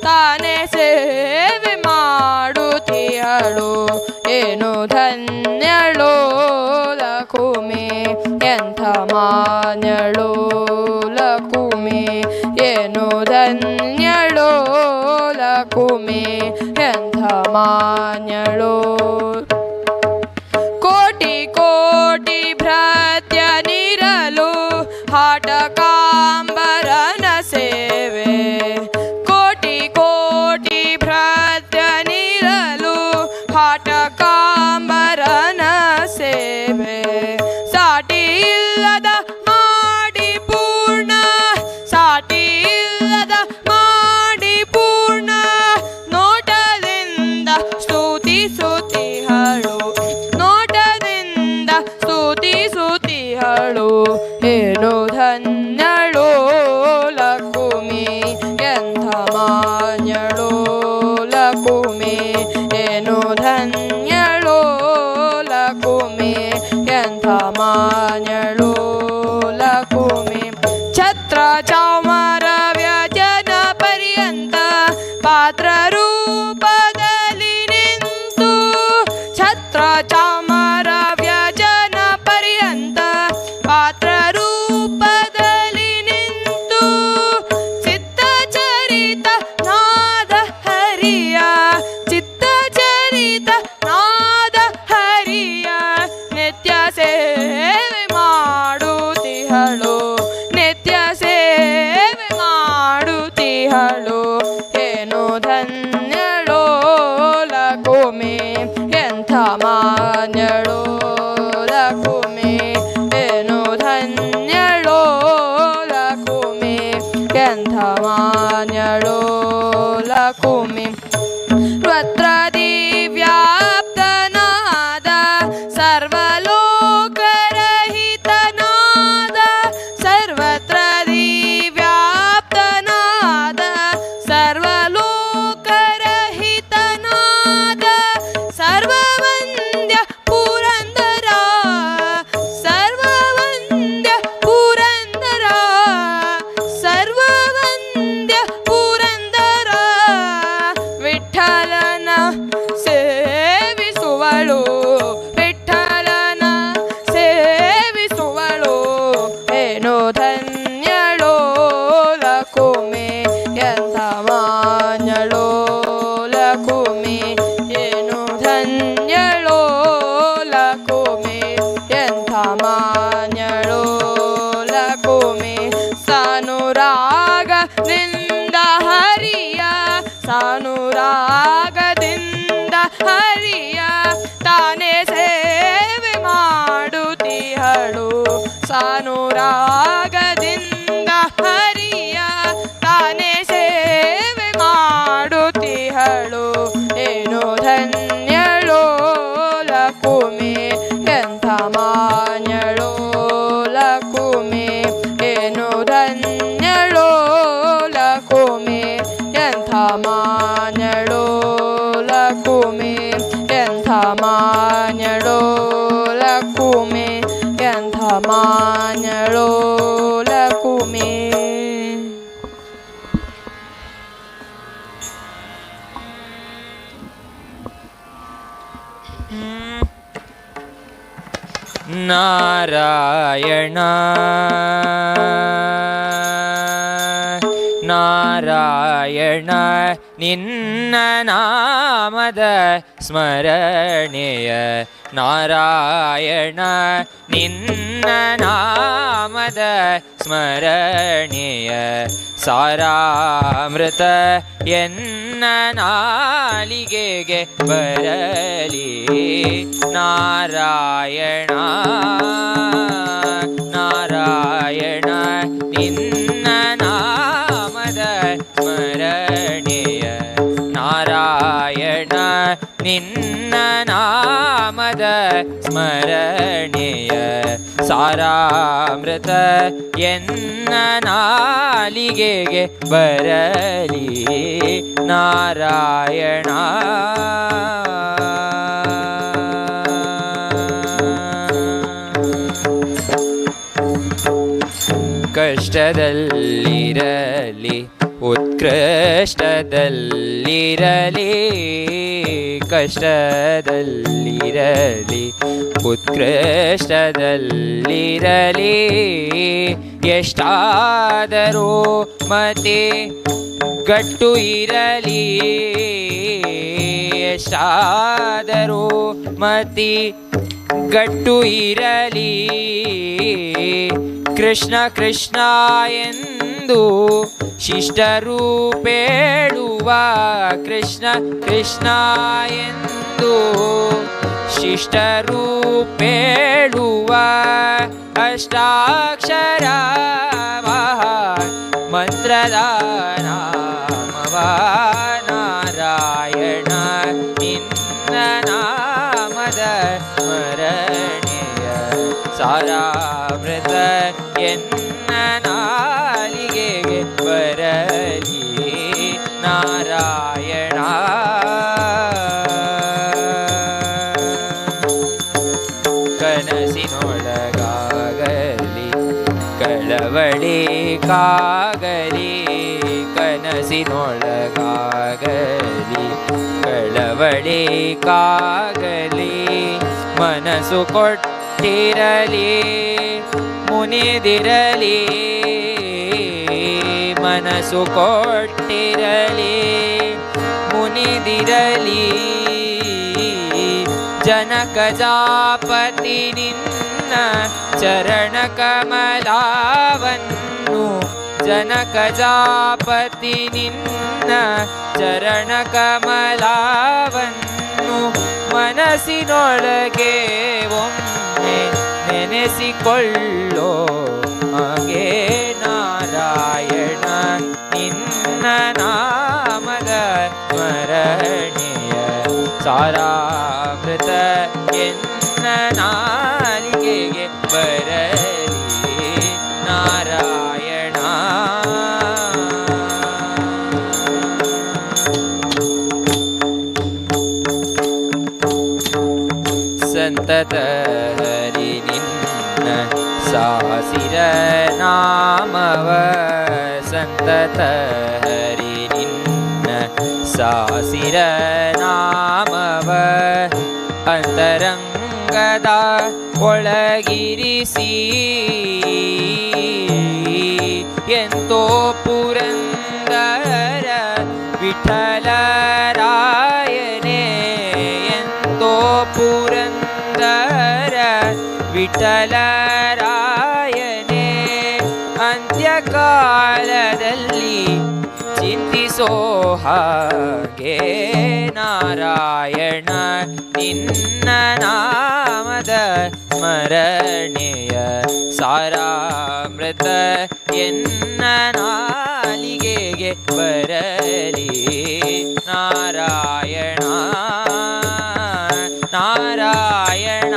ತಾನೇ ಸೇವೆ ಮಾಡುತ್ತಿಹಳು. ಏನು ಧನ್ಯಳೋ ಲಕುಮೆ, ಎಂಥ ಮಾನ್ಯಳೋ ಲಕುಮೆ. ಏನು ಧನ್ಯಳೋ ಲಕುಮೆ, ಎಂಥ ಮಾನ್ಯಳೋ. ಕೋಟಿ ಕೋಟಿ ಭ್ರಾತ್ಯನಿರಲು ಹಾಟಕಾಂಬರನ ಸೇವೆ, ಕೋಟಿ ಕೋಟಿ ಭ್ರಾತ್ಯನಿರಲು ಹಾಟಕಾಂಬರನ ಸೇವೆ. ಸಾಟಿ ಇಲ್ಲದ ಮಾಡಿ ಪೂರ್ಣ, ಸಾಟಿ ಇಲ್ಲದ ಮಾಡಿ ಪೂರ್ಣ, ನೋಟದಿಂದ ಸ್ತುತಿಸುತ್ತಿಹಳು. ಲಕುಮಿ ಎಂಥ ಮಾನ್ಯಳೋ ಲಕುಮಿ ಏನು ಧನ್ಯಳೋ ಲಕುಮಿ ಎಂಥ ಮಾನ್ಯಳೋ ಲಕುಮಿ ಸರ್ವತ್ರ ದಿವ್ಯಾಪ್ತನಾದ ಸರ್ವಲೋಕರಹಿತನಾದ ಸರ್ವತ್ರ ದಿವ್ಯಾಪ್ತನಾದ ಸರ್ವಲೋಕರಹಿತನಾದ ಸರ್ವವಂದ್ಯ ಪುರಂದರ ಸರ್ವವಂದ್ಯ ಪುರಂದರ ಸರ್ವವಂದ್ಯ ಪುರಂದರ ವಿಠಲನ ಸೇವಿಸುವಳು ವಿಠಲನ ಸೇವಿಸುವಳು ಏನು ಧನ್ಯಳೋ ಲಕುಮಿ ಎಂಥ ಮಾನ್ಯಳೋ ಲಕುಮಿ ಏನು ಧನ್ಯಳೋ ಲಕುಮಿ ಎಂಥ ಮಾನ್ಯಳೋ ಲಕುಮಿ ಸಾನುರಾಗದಿಂದ ಹರಿಯ ಸಾನುರಾಗದಿಂದ ಹರಿಯ ತಾನೇ ಸೇವೆ ಮಾಡುತ್ತಿಹಳು ಸಾನುರಾಗದಿಂದ ಹರಿಯ ತಾನೇ ಸೇವೆ ಮಾಡುತ್ತಿಹಳು ಏನು ಧನ್ಯಳೋ ಲಕುಮಿ ಎಂಥ ಮಾನ್ಯಳೋ ಲಕುಮಿ ಏನು ಧನ್ಯಳೋ ಲಕುಮಿ ಎಂಥ ಮಾನ್ಯಳೋ ಲಕುಮಿ ಎಂಥ ಮಾನ್ಯಳೋ ಲಕುಮಿ ಎಂಥ ಮಾನ್ಯಳೋ ಲಕುಮಿ. ನಾರಾಯಣ ನಾರಾಯಣ ನಿನ್ನ ನಾಮದ ಸ್ಮರಣೆಯ ನಾರಾಯಣ ನಿನ್ನ ನಾಮದ ಸ್ಮರಣೆಯ ಸಾರಾಮೃತ ಎನ್ನ ನಾಲಿಗೆಗೆ ಬರಲಿ ನಾರಾಯಣ ನಾರಾಯಣ ನಿನ್ನ ನಾಮದ ಸ್ಮರಣೆಯ ನಾರಾಯಣ ನಿನ್ನ ನಾಮದ ಸ್ಮರಣೆಯ ಸಾರಾಮೃತ ಎನ್ನ ನಾಲಿಗೆಗೆ ಬರಲಿ ನಾರಾಯಣ. ಕಷ್ಟದಲ್ಲಿರಲಿ ಉತ್ಕೃಷ್ಟದಲ್ಲಿರಲಿ ಕಷ್ಟದಲ್ಲಿರಲಿ ಉತ್ಕೃಷ್ಟದಲ್ಲಿರಲಿ ಎಷ್ಟಾದರೂ ಮತಿ ಗಟ್ಟು ಇರಲಿ ಎಷ್ಟಾದರೂ ಮತಿ ಗಟ್ಟು ಇರಲಿ ಕೃಷ್ಣ ಕೃಷ್ಣ ಎಂದು ಶಿಷ್ಟರೂಪೇಳುವ ಕೃಷ್ಣ ಕೃಷ್ಣ ಎಂದು ಶಿಷ್ಟರೂಪೇಳುವ ಅಷ್ಟಾಕ್ಷರ ಮಂತ್ರದ ನಾಮವ ನಾರಾಯಣ ನಿನ್ನ ನಾಮದ ಸ್ಮರಣೆಯ ಸಾರಾಮೃತ ಎನ್ನ ನಾಲಿಗೆಗೆ ಬರಲಿ ನಾರಾಯಣ. ಕನಸಿನೊಳಗಾಗಲಿ ಕಳವಳಿ ಕಾಗಲಿ ಕನಸಿನೊಳಗಾಗಲಿ ಕಳವಳಿ ಕಾಗಲಿ ಮನಸ್ಸು ಕೊಟ್ಟಿರಲಿ ಮುನಿದಿರಲಿ ಮನಸ್ಸು ಕೊಟ್ಟಿರಲಿ ಮುನಿದಿರಲಿ ಜನಕಜಾಪತಿ ನಿನ್ನ ಚರಣ ಕಮಲಾವನ್ನು ಜನಕಜಾಪತಿ ನಿನ್ನ ಚರಣ ಕಮಲಾವನ್ನು ಮನಸ್ಸಿನೊಳಗೆ ಒಮ್ಮೆ ನೆನೆಸಿಕೊಳ್ಳೋ ಹಾಗೆ ನಾರಾಯಣ ನಿನ್ನ ನಾಮದ ಸ್ಮರಣೆಯ ಸಾರಾಮೃತ ಎನ್ನ ನಾಲಿಗೆಗೆ ಬರಲಿ ನಾರಾಯಣ. ಸಂತತ ಹರಿ ನಿನ್ನ ಸಾಸಿರ ನಾಮವ, ಸಂತತ ಹರಿ ನಿನ್ನ ಸಾಸಿರ ನಾಮವ ಅಂತರಂಗದ ಒಳಗಿರಿಸಿ ಎಂತೋ ಪುರಂದರ ವಿಠಲರಾಯನೇ, ಎಂತೋ ಪುರಂದರ ವಿಠಲರಾಯನೇ ಅಂತ್ಯಕಾಲದಲ್ಲಿ ಚಿಂತಿಸೋ ಹಾಗೆ ನಾರಾಯಣ ನಿನ್ನ ನಾಮದ ಸ್ಮರಣೆಯ ಸಾರಾಮೃತ ಎನ್ನ ನಾಲಿಗೆಗೆ ಬರಲಿ ನಾರಾಯಣ ನಾರಾಯಣ.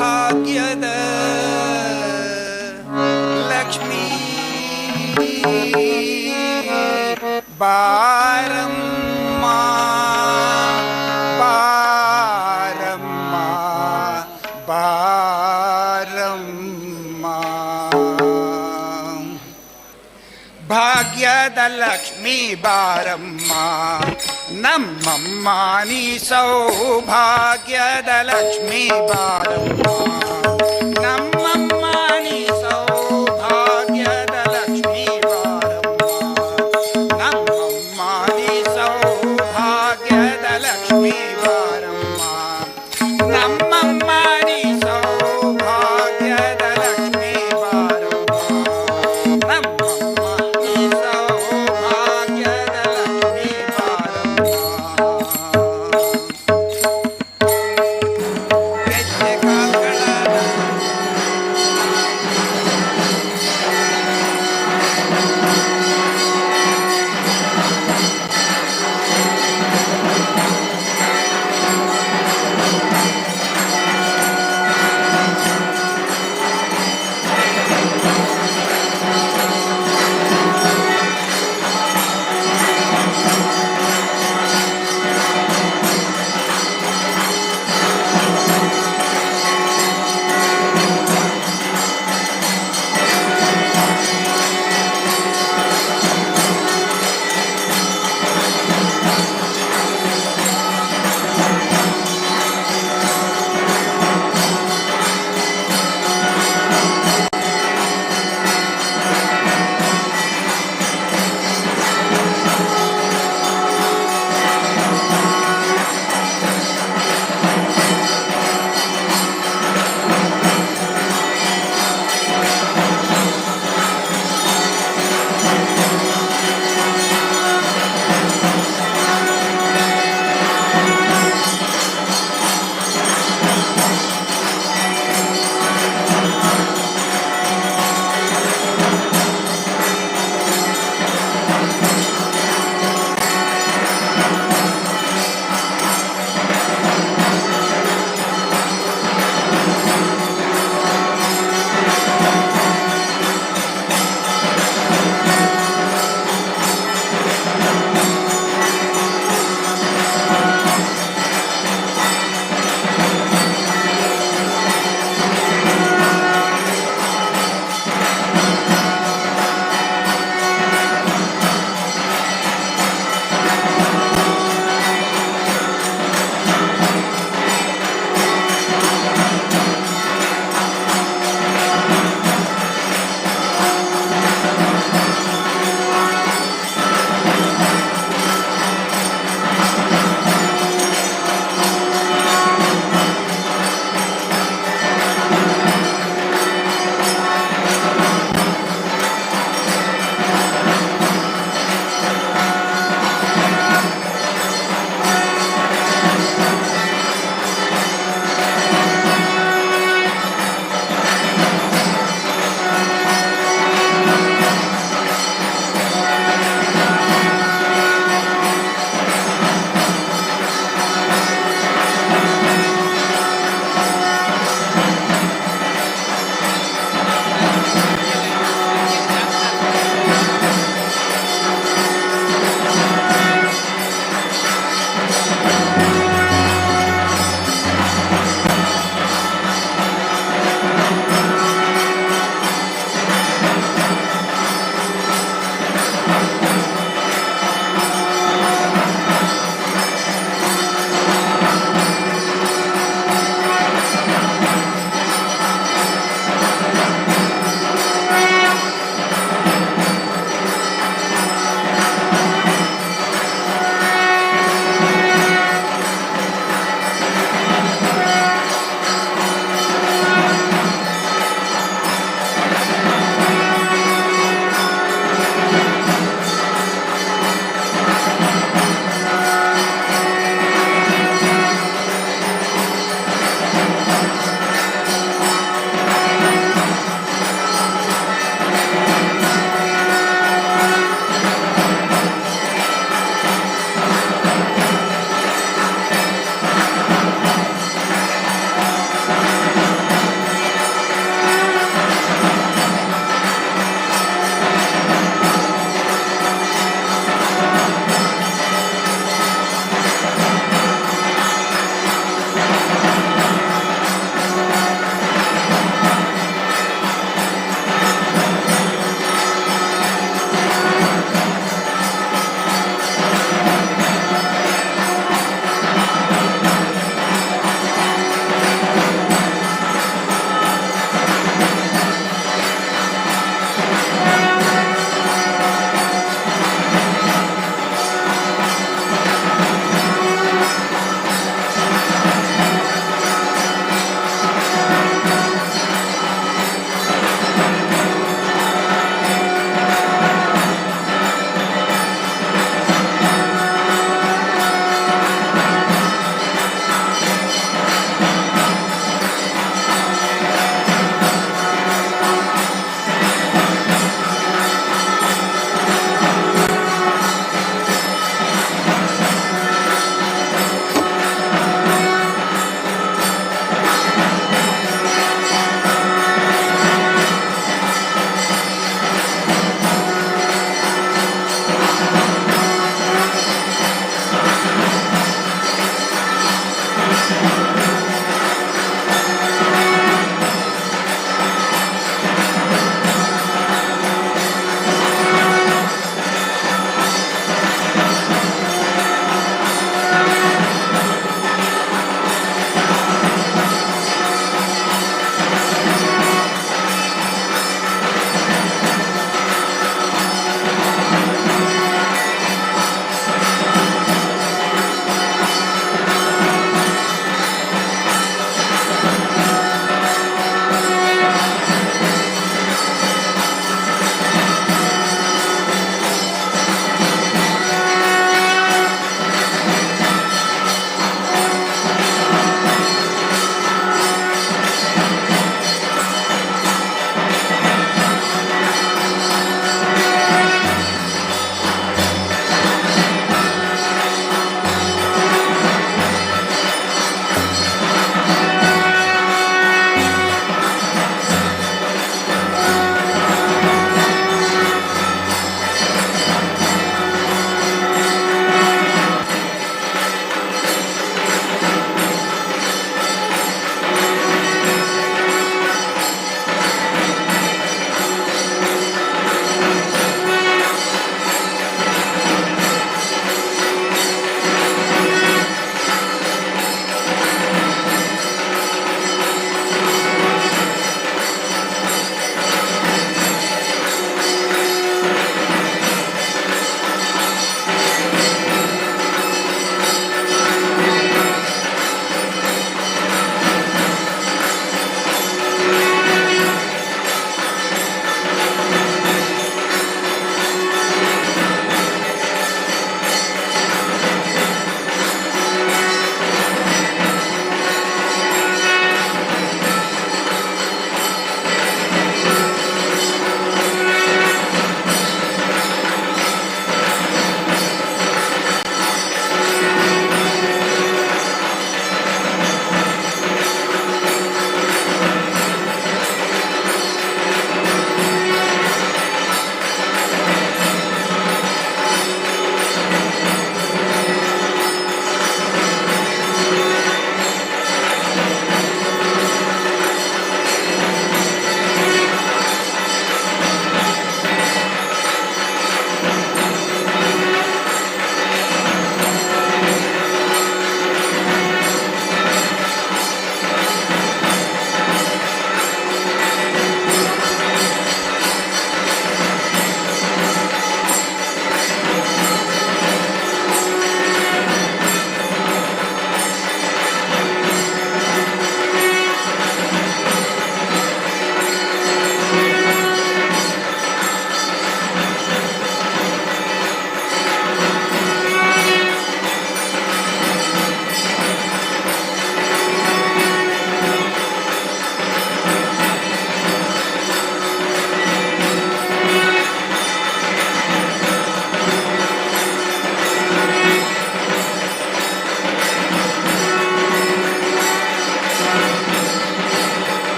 ಭಾಗ್ಯದ ಲಕ್ಷ್ಮೀ ಬಾರಮ್ಮ ಬಾರಮ್ಮ ಬಾರಮ್ಮ, ಭಾಗ್ಯದ ಲಕ್ಷ್ಮೀ ಬಾರಮ್ಮ ನಮ್ಮಮ್ಮ ನೀ ಸೌಭಾಗ್ಯದ ಲಕ್ಷ್ಮೀ ಬಾರಮ್ಮ ನಮ್ಮಮ್ಮ ನೀ ಸೌಭಾಗ್ಯದ ಲಕ್ಷ್ಮೀ ಬಾರಮ್ಮ ನಮ್ಮಮ್ಮ ನೀ ಸೌಭಾಗ್ಯದ ಲಕ್ಷ್ಮೀ ಬಾರಮ್ಮ ನಮ್ಮಮ್ಮ ನೀ ಸೌಭಾಗ್ಯದ ಲಕ್ಷ್ಮೀ ಬಾರಮ್ಮ ನಮ್ಮಮ್ಮ ನೀ ಸೌಭಾಗ್ಯದ ಲಕ್ಷ್ಮೀ ಬಾರಮ್ಮ. ಗೆಜ್ಜೆ ಕಾಲ್ಗಳ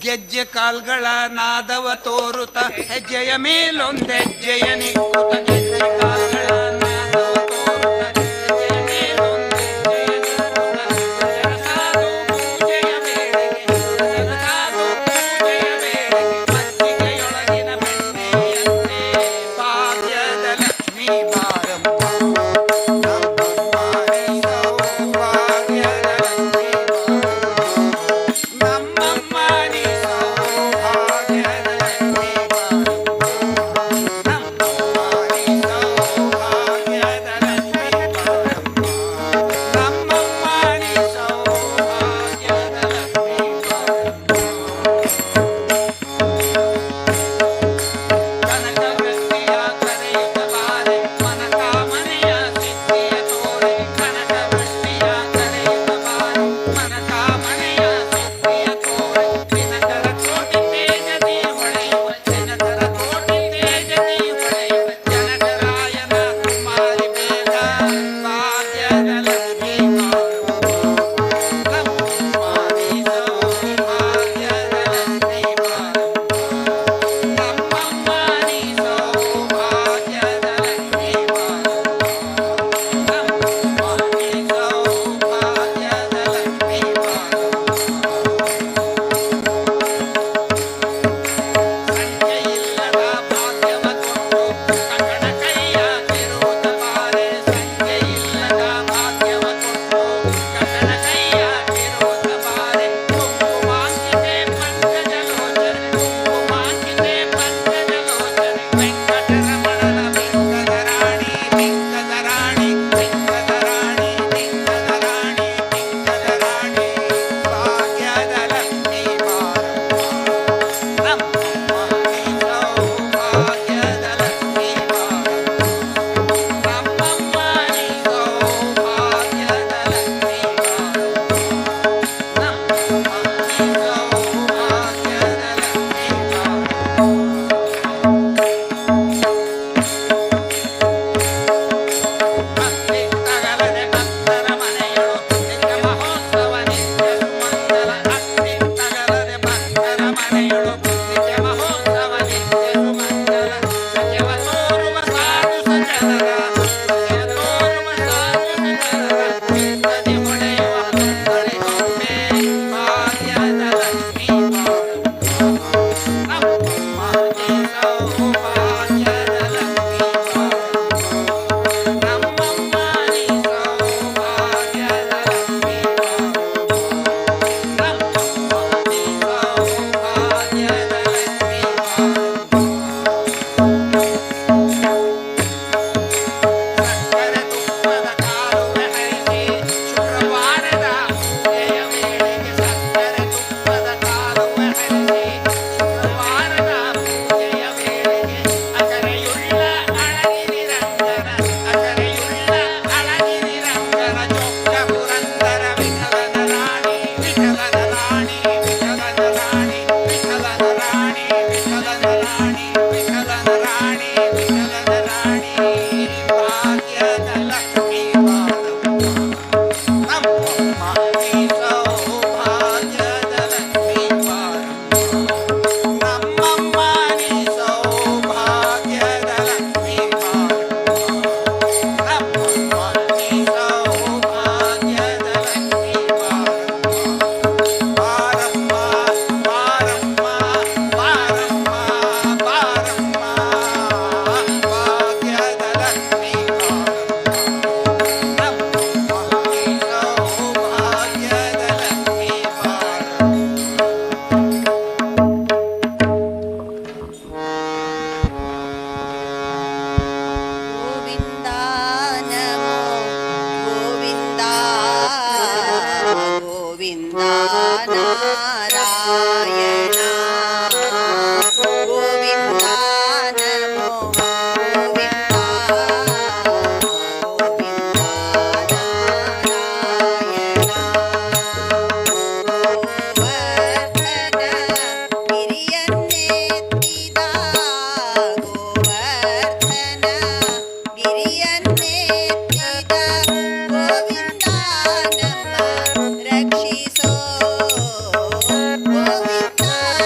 ಗೆಜ್ಜೆ ಕಾಲ್ಗಳ ನಾದವ ತೋರುತ ಹೆಜ್ಜೆಯ ಮೇಲೊಂದೆಜ್ಜೆಯ ನಿಕ್ಕುತ ಗೆಜ್ಜೆ ಕಾಲ್ಗಳ ನಾದವ ತೋರುತ ಹೆಜ್ಜೆಯ ಮೇಲೊಂದೆಜ್ಜೆಯ ನಿಕ್ಕುತ ಸಾಧು ಪೂಜೆಯ ವೇಳೆಗೆ ಸಾಧು ಪೂಜೆಯ ವೇಳೆಗೆ ಮಜ್ಜಿಗೆಯೊಳಗಿನ ಬೆಣ್ಣೆಯಂತೆ ಭಾಗ್ಯದ ಲಕ್ಷ್ಮೀ ಬಾರಮ್ಮ ಗೋವಿಂದ ನಮ್ಮ ರಕ್ಷಿಸೋ. ಗೋವಿಂದ.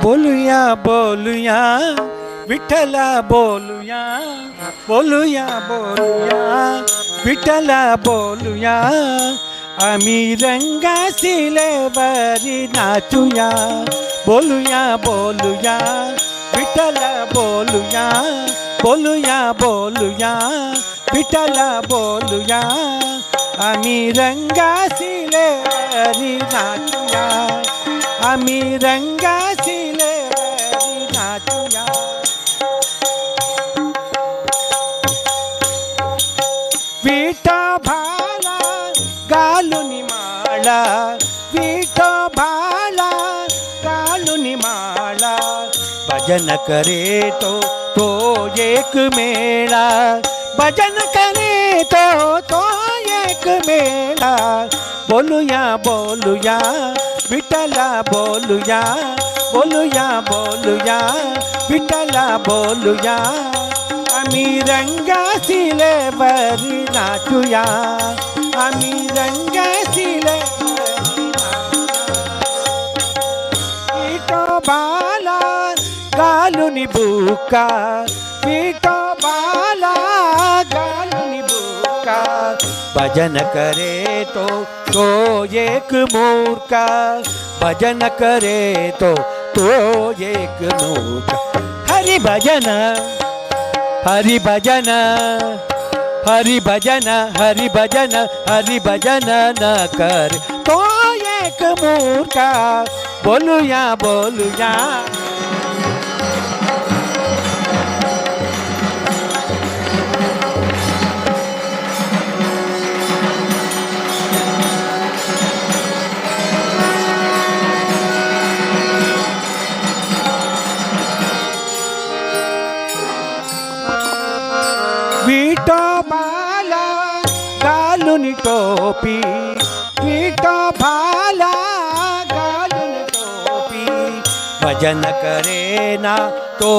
बोलूया बोलूया विठ्ठला बोलूया, बोलूया बोलूया विठ्ठला बोलूया, आम्ही रंगासिलेवरी नाचूया, बोलूया बोलूया विठ्ठला बोलूया, बोलूया बोलूया विठ्ठला बोलूया, आम्ही रंगासिलेवरी नाचूया, आम्ही रंगासिलेवरी नाचूया. विठो भाला घालून माळा, विठो भाला घालून माळा, भजन करे तो तो एक मेळा, भजन करे तो तो एक मेळा, बोलूया बोलूया विठ्ठला बोलूया, बोलूया बोलूया विठ्ठला बोलूया, आम्ही रंगासिलेवरी नाचूया, आम्ही रंगासिलेवरी नाचूया. विठो बाला घालून बुका, विठो बाला घालून बुका, भजन करे तो तो एक मूर्खा, भजन करे तो तो एक मूर्खा. हरि भजन हरि भजन हरि भजन हरि भजन हरि भजन न कर तो एक मूर्खा, बोलूया बोलूया. विठो बाला घालून टोपी, विठो भाला घालून टोपी, भजन करे ना तो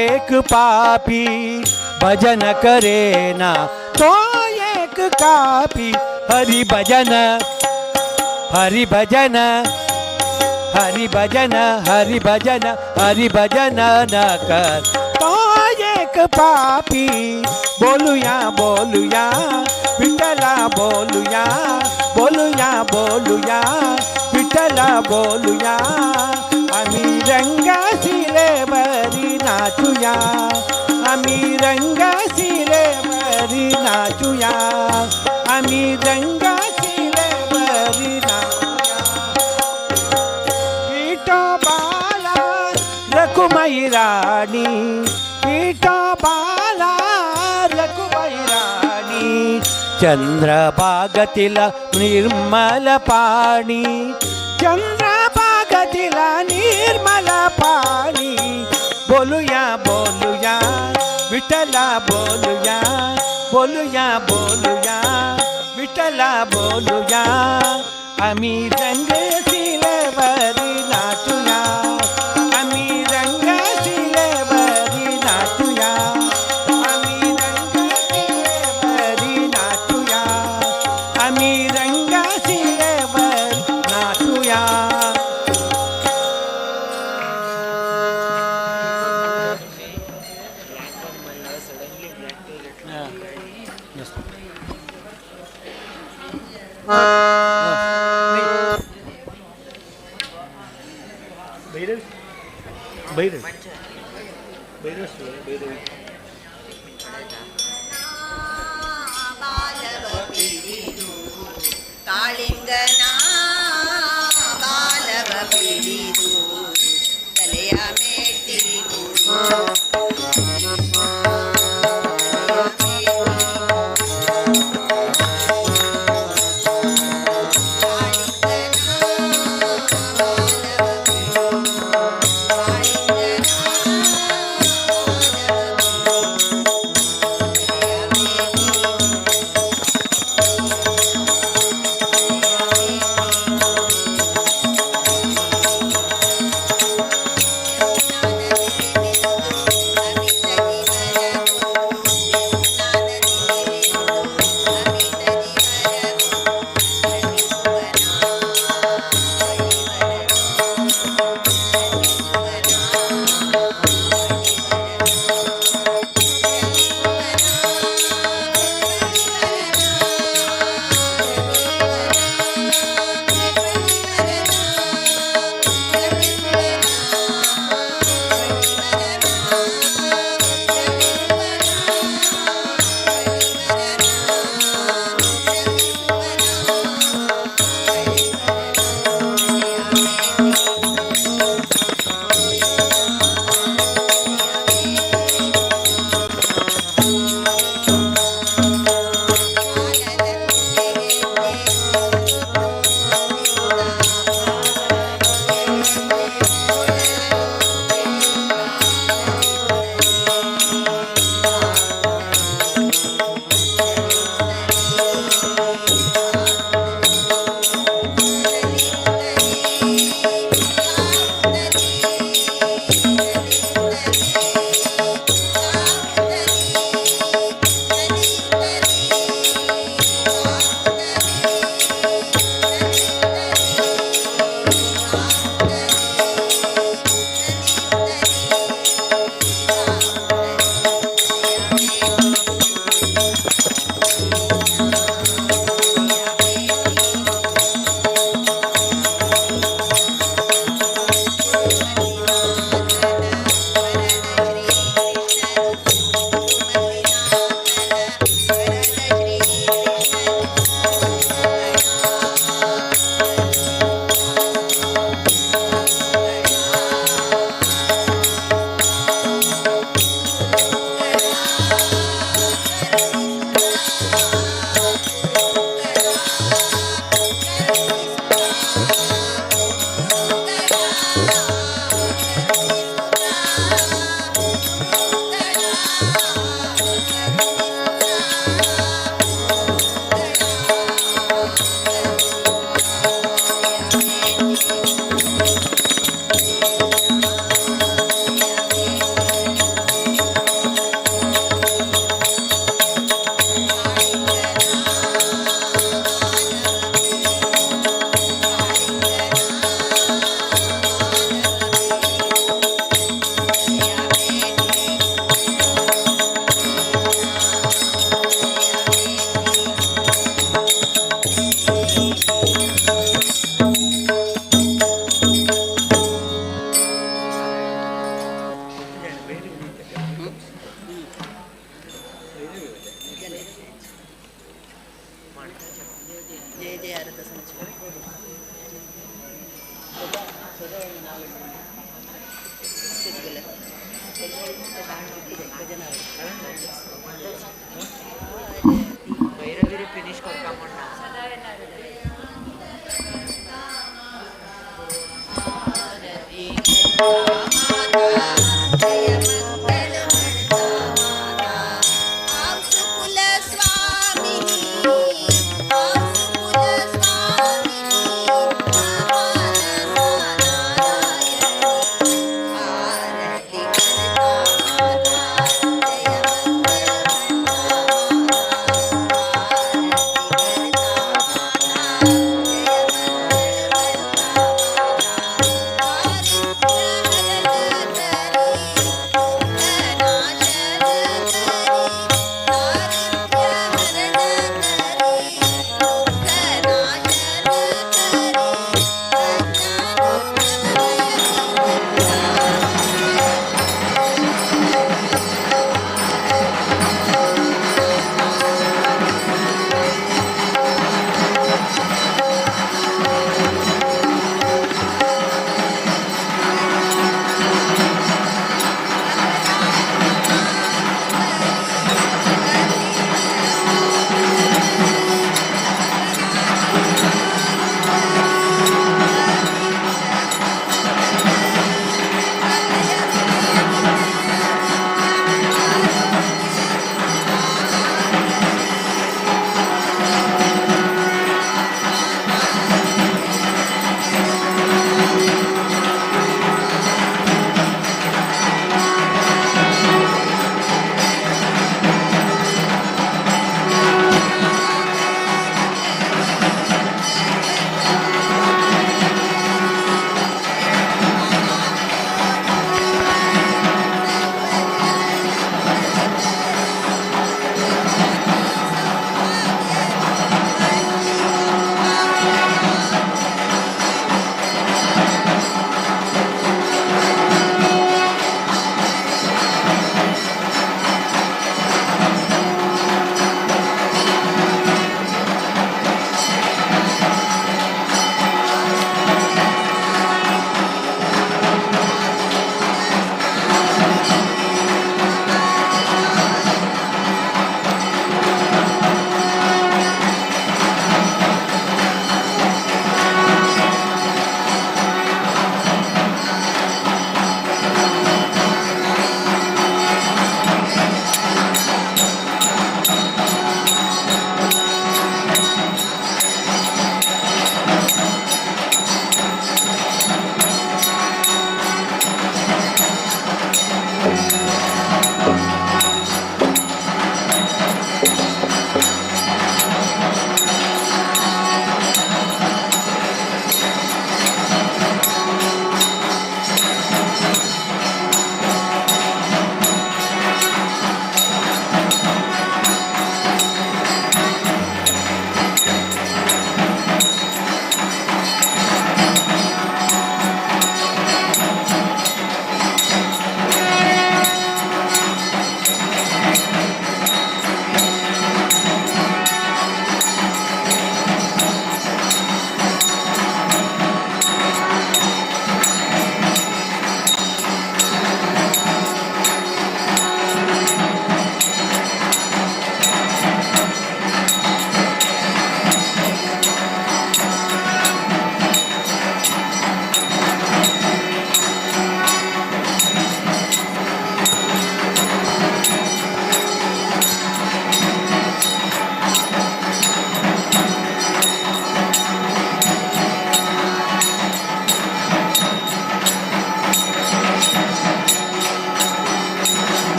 एक पापी, भजन करे ना तो एक कापी. हरि भजन हरि भजन हरि भजन हरि भजन हरि भजन न कर तो एक पापी, बोलूया बोलूया विठ्ठला बोलूया, बोलूया बोलूया विठ्ठला बोलूया, आम्ही रंगासिलेवरी नाचूया, आम्ही रंगासिलेवरी नाचूया, आम्ही रंगासिलेवरी नाचूया. विठो बाला रखुमाई राणी, विठो बाला रखुमाई राणी, चंद्रभागतील निर्मल पाणी, चंद्रभागतील निर्मल पाणी, बोलूया बोलूया विठ्ठला बोलूया, बोलूया बोलूया विठ्ठला बोलूया, आम्ही रंगसिलेवरी नाचूया, आम्ही रंगसिलेवरी नाचूया, आम्ही रंगसिलेवरी नाचूया, आम्ही रंगसिलेवरी नाचूया. भैरव भैरव भैरव भैरव ಬಾಲವ ಪಿಡಿದು ಕಾಳಿಂಗನ ಬಾಲವ ಪಿಡಿದು ತಲೆಯ ಮೆಟ್ಟಿ जय जय आरत भैरवी फिनिश करता म्हणना. आरती.